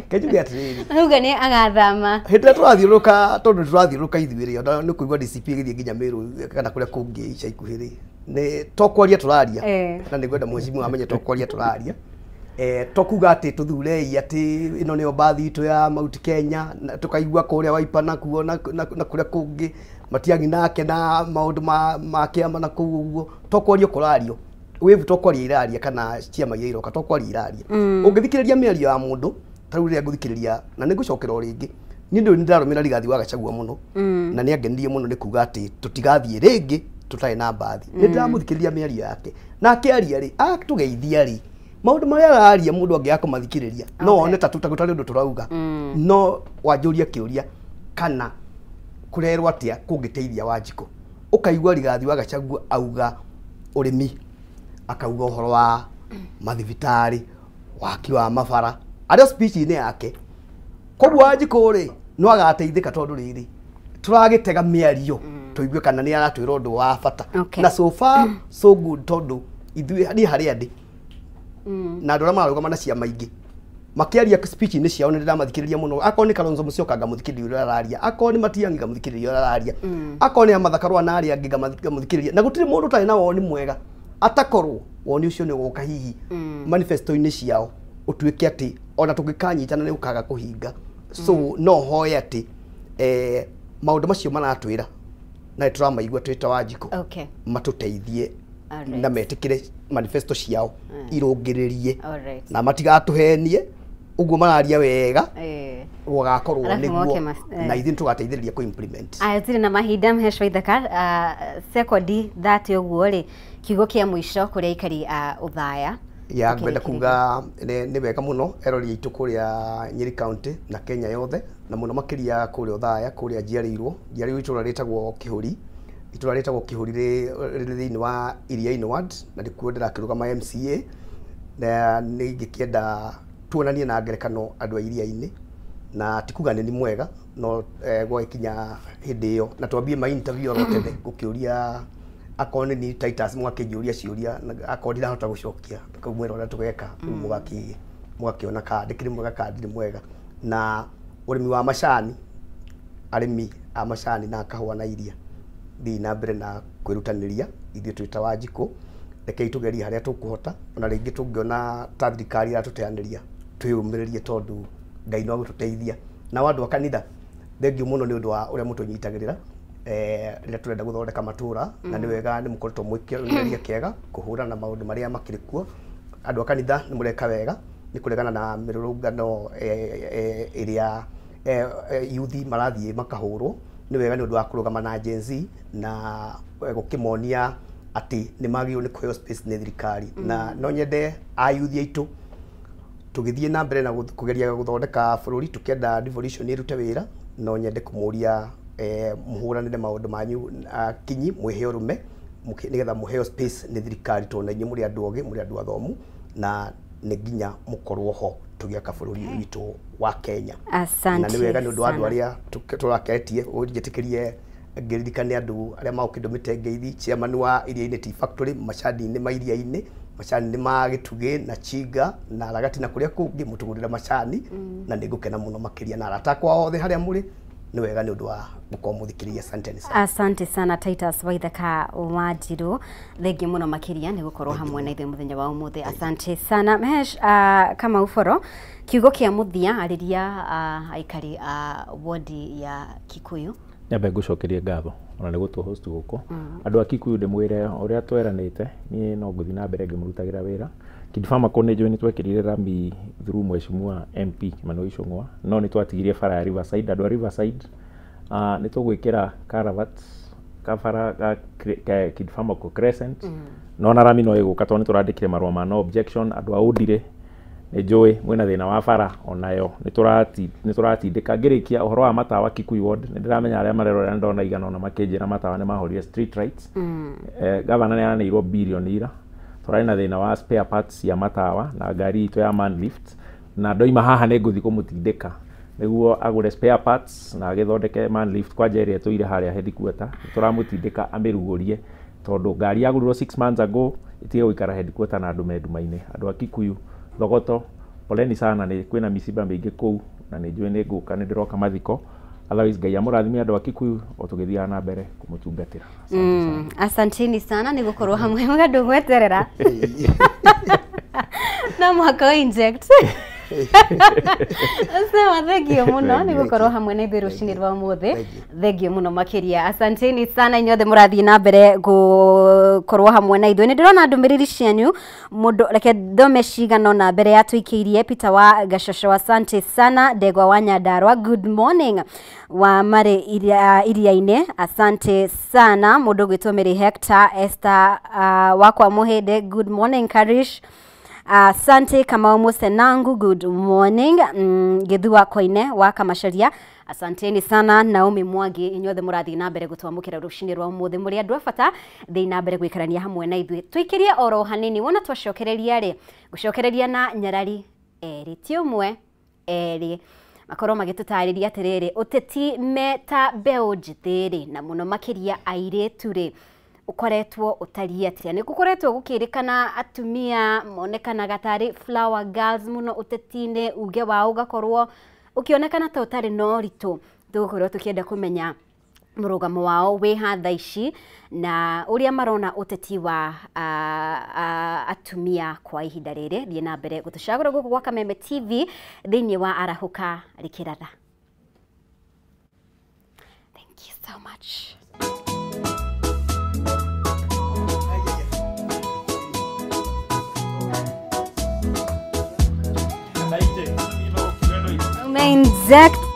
kenjuge atĩrĩrĩ auga nĩ agathama hĩndĩ ĩrĩa tũrathiũrũrũka tondu tũrathiũrũrũka ithuĩ rĩ ona nĩ kũigua DCP ĩgĩthiĩ nginya Meru kana kũrĩa kũngĩ ica ikuhĩ rĩ nĩ to kwaria tũraria na nĩngwenda mheshimiwa amenye to kwaria tũraria. To kuga ati tuthurei ati ino nio mbathi itu ya Mount Kenya tukaigua kuria Wiper na kuo na kuria kungi Matiang'i nake na maundu ma kiama na kuu uguo to kwario kurario wivu to kwaria iraria kana ciama iria iroka to kwaria iraria. Ungithikiriria miario ya mundu ta riu riria nguthikiriria na ningucokera o ringi ni ndu ndirarumira Rigathi wa Gachagua muno na ni angenirie muno ni kuga ati tutigathie ringi tutari na mbathi. Ni ndiramuthikiriria miario yake na akiaria ri atugeithia ri maundu maria araria mundu angiaga kumathikiriria no one ta tutagutari undu turauga no wanjuria kiuria kana kurerwo atia kungiteithia Wanjikũ. Ukaigua Rigathi wa Gachagua auga urimi, akauga uhoro wa mathibitari, waki wa mabara aria speech-inĩ yake. Koguo Wanjikũ rĩ no agateithĩka tondu rĩrĩ turagĩtega mĩario tuigue kana nĩ aratwĩra ũndũ wa bata. Na so far so good tondu ithuĩ niĩ harĩa ndĩ na andũ arĩa mararũgama na ciama ingĩ makiaria speech-inĩ ciao nĩ ndĩramathikĩrĩria mũno. Akorwo nĩ Kalonzo Musyoka ngamũthikĩrĩria ũrĩa araria, akorwo nĩ Matiang'i ngamũthikĩrĩria ũrĩa araria, akorwo nĩ Martha Karua na arĩa angĩ ngamũthikĩrĩria, na gũtirĩ mũndũ ũtarĩ na woni mwega atakorwo woni ũcio nĩ ũgũka hihi manifesto-inĩ ciao ũtuĩke atĩ ona tũngĩkanyitana nĩ ũkaga kũhinga. So no hoe atĩ maũndũ macio maratwĩra na nĩtũramaigua twĩ ta Wanjikũ matũteithie na metikire manifesto ciao irũngĩrĩrie na matigatũhenie uguo mararia wega gũgakorwo nĩguo na ithuĩ nĩtũgateithĩrĩria kũ implement. Aya tũrĩ na mahinda Mheshimiwa Ithaka sekondi 30 ũguo rĩ kiugo kĩa mũico kũrĩ aikari a Othaya. Ya ngwenda kuga nĩ wega mũno erori aitũ kũrĩa Nyeri County na Kenya yothe na mũno makĩria kũrĩa Othaya kũrĩa njiarĩirwo itũra rĩtagwo Kĩhũri, itũra rĩtagwo Kĩhũri rĩrĩ thĩinĩ wa Iriainĩ ward na nĩkuo ndĩrakĩrũgama MCA na nĩ ingĩkĩenda tuonanie na ngerekano andũ a Iriainĩ na ti kuga nĩ mwega no gwagĩkinya hĩndĩ ĩyo na twambie ma interview oro tene gũkĩũria akorwo nĩ Titus mwakĩnjũria ciũria akorwo ndirahota gũcokia tũkamwĩra ũrĩa tũgeka mũgakĩona kana ndĩkĩrĩ mwega kana ndirĩ mwega. Na ũrĩmi wa macani, arĩmi a macani na kahũa na iria thiĩ na mbere na kwĩrutanĩria ithuĩ twĩ ta Wanjikũ rekei tũgerie harĩa tũkũhota ona rĩngĩ tũngĩona ta thirikari ĩratũteanĩria twĩyũmĩrĩrie tondũ Ngai no agũtũteithia Na andũ a kanitha, thengiũ mũno nĩ ũndũ wa ũrĩa mũtũnyitagĩrĩra rĩrĩa tũrenda gũthondeka matũra, na nĩ wega nĩ mũkoretwo mwĩkĩonereria kĩega kũhũrana na maũndũ marĩa makĩrĩ kuo. Andũ a kanitha nĩ mũreka wega nĩ kũregana na mĩrũrũngano ĩrĩa yuthi marathiĩ makahũrwo. Nĩ wega nĩ ũndũ wa kũrũgama na Gen Z na gũkĩmonia atĩ nĩ magĩrĩirwo nĩ kũheo space nĩ thirikari. Na no nyende ayuthi aitũ tũgĩthiĩ na mbere na kũgeria gũthondeka bũrũri, tũkĩenda devolution ĩrute wĩra, no nyende kũmũria mũhũranĩre maũndũ manyu kinyi, mwĩhe ũrũme nĩgetha mũheo space nĩ thirikari, tondũ na inyuĩ mũrĩ andũ ogĩ, mũrĩ andũ athomu, na nĩ nginya mũkorwo ho tũgĩaka bũrũri ũyũ witũ wa Kenya. Asante na nĩ wega nĩ ũndũ wa andũ sana. arĩa tũrakeretie ũnjĩtĩkĩrie ngĩririkane andũ arĩa magũkĩndũmĩte ngeithi, chairman wa Iria-inĩ Tea Factory, macani-inĩ ma Iria-inĩ, macani-inĩ ma Gĩtugĩ na Chinga na Ragati na kũrĩa kũngĩ mũtũgũrĩra macani, na nĩ ngũkena mũno makĩria, na arata akwa othe harĩa mũrĩ, nĩ wega nĩ ũndũ wa gũkorwo mũthikĩrĩria. Asanteni sana. Asante sana Titus Waithaka Wanjiru, thengiũ mũno makĩria nĩ gũkorwo hamwe na ithuĩ mũthenya wa ũmũthĩ. Asante sana Mehesh. Kama Uforo, kiugo kĩa mũthia, arĩria aikari a wodi ya Kikuyu. Nyambe ngũcokerie ngatho ona nĩ gũtũ host gũkũ. Andũ a Kikuyu, ndĩmwĩre ũrĩa tweranĩte, niĩ no ngũthiĩ na mbere ngĩmũrutagĩra wĩra. Kidfama kũ nĩ njũĩ nĩ twekĩrire rami through mheshimiwa MP Kimani Ichung'wa, no nĩ twatigirie bara ya Riverside. Andũ a Riverside, nĩ tũgwĩkĩra culvert kabara ga Kidfamaco Crescent, no na rami no ĩgũka tondũ nĩ tũrandĩkire marũa ma no objection. Andũ a Ũndire, nĩ njũĩ mwĩna thĩna wa bara, onayo nĩ tũratindĩka. Ngĩrĩkia, ũhoro wa matawa Kikuyu ward, nĩ ndĩramenya arĩa marerorera nĩ ndona igana ona makĩnjĩra matawa nĩ mahorire street lights. Gavana nĩ aranĩirwo birioni ira, tũrarĩ na thĩna wa spare parts cia matawa na ngari itũ ya man lift, na ndoima haha nĩ ngũthiĩ kũmũtindĩka nĩguo agũre spare parts na agĩthondeke man lift kwanja ĩrĩa ĩtũire harĩa headquarter. Tũramũtindĩka amĩrugũrie tondũ ngari yagũrirwo 6 months ago ĩtige gũikara headquarter na andũ me nduma-inĩ. Andũ a Kikuyu, Thogoto, poleni sana, nĩ kwĩna mĩciba mĩingĩ kũu na nĩ njũĩ nĩ ngũka, nĩ ndĩroka mathiko. Otherwise, Ngai amũrathime andũ a Kikuyu o tũgĩthiaga na mbere kũmũtungatĩra. Asante sana. Asanteni sana nĩ gũkorwo hamwe mũgandũ gweterera no mũhaka ũ inject. Sema thengio mũno nĩ gũkorwo hamwe na ithuĩ rũcinĩ rwa ũmũthĩ. Thengio mũno makĩria, asanteni sana inyuothe mũrathiĩ na mbere gũkorwo hamwe na ithuĩ. Nĩ ndĩrona ndũmĩrĩri cianyu mũndũ, reke thome cigana ũna mbere ya tũikĩirie. Peter wa Gashosho, asante sana. Ndegwa wa Nyandarua, good morning. Wa Marĩ Iria-inĩ, asante sana. Mũndũ ũgwĩtwo Mary Hector Esther wakwa Mũhĩndĩ, good morning. Karish, asante. Kamau Musenangu, good morning. Githua Koine wa Kamacharia, asanteni sana. Naomi Mwangi, inyuothe mũrathiĩ na mbere gũtwamũkĩra rũcinĩ rwa ũmũthĩ, mũrĩ andũ a bata, thĩĩ na mbere gũikarania hamwe na ithuĩ. Tũikĩrie oro hanini, wona twacokereria rĩ, gũcokereria na nyarari erĩ, ti ũmwe, erĩ, makorwo magĩtũtarĩria atĩrĩrĩ, ũteti meta mbeũ njĩthĩ rĩ, na mũno makĩria airĩtu rĩ, ũkoretwo ũtariĩ atĩa? Nĩ gũkoretwo gũkĩrĩkana atumia monekanaga tarĩ flower girls mũno ũteti-inĩ, uge wao ũgakorwo ũkĩonekana ta ũtarĩ na ũritũ. Tũgũkorwo tũkĩenda kũmenya mũrũgamo wao wĩ ha thaa ici na ũrĩa marona ũteti wa atumia kwa ihinda rĩrĩ. Thiĩ na mbere gũtũcagũra gũkũ gwa Kameme TV thĩinĩ wa Arahũka Rĩkĩratha. Thank you so much. Inject.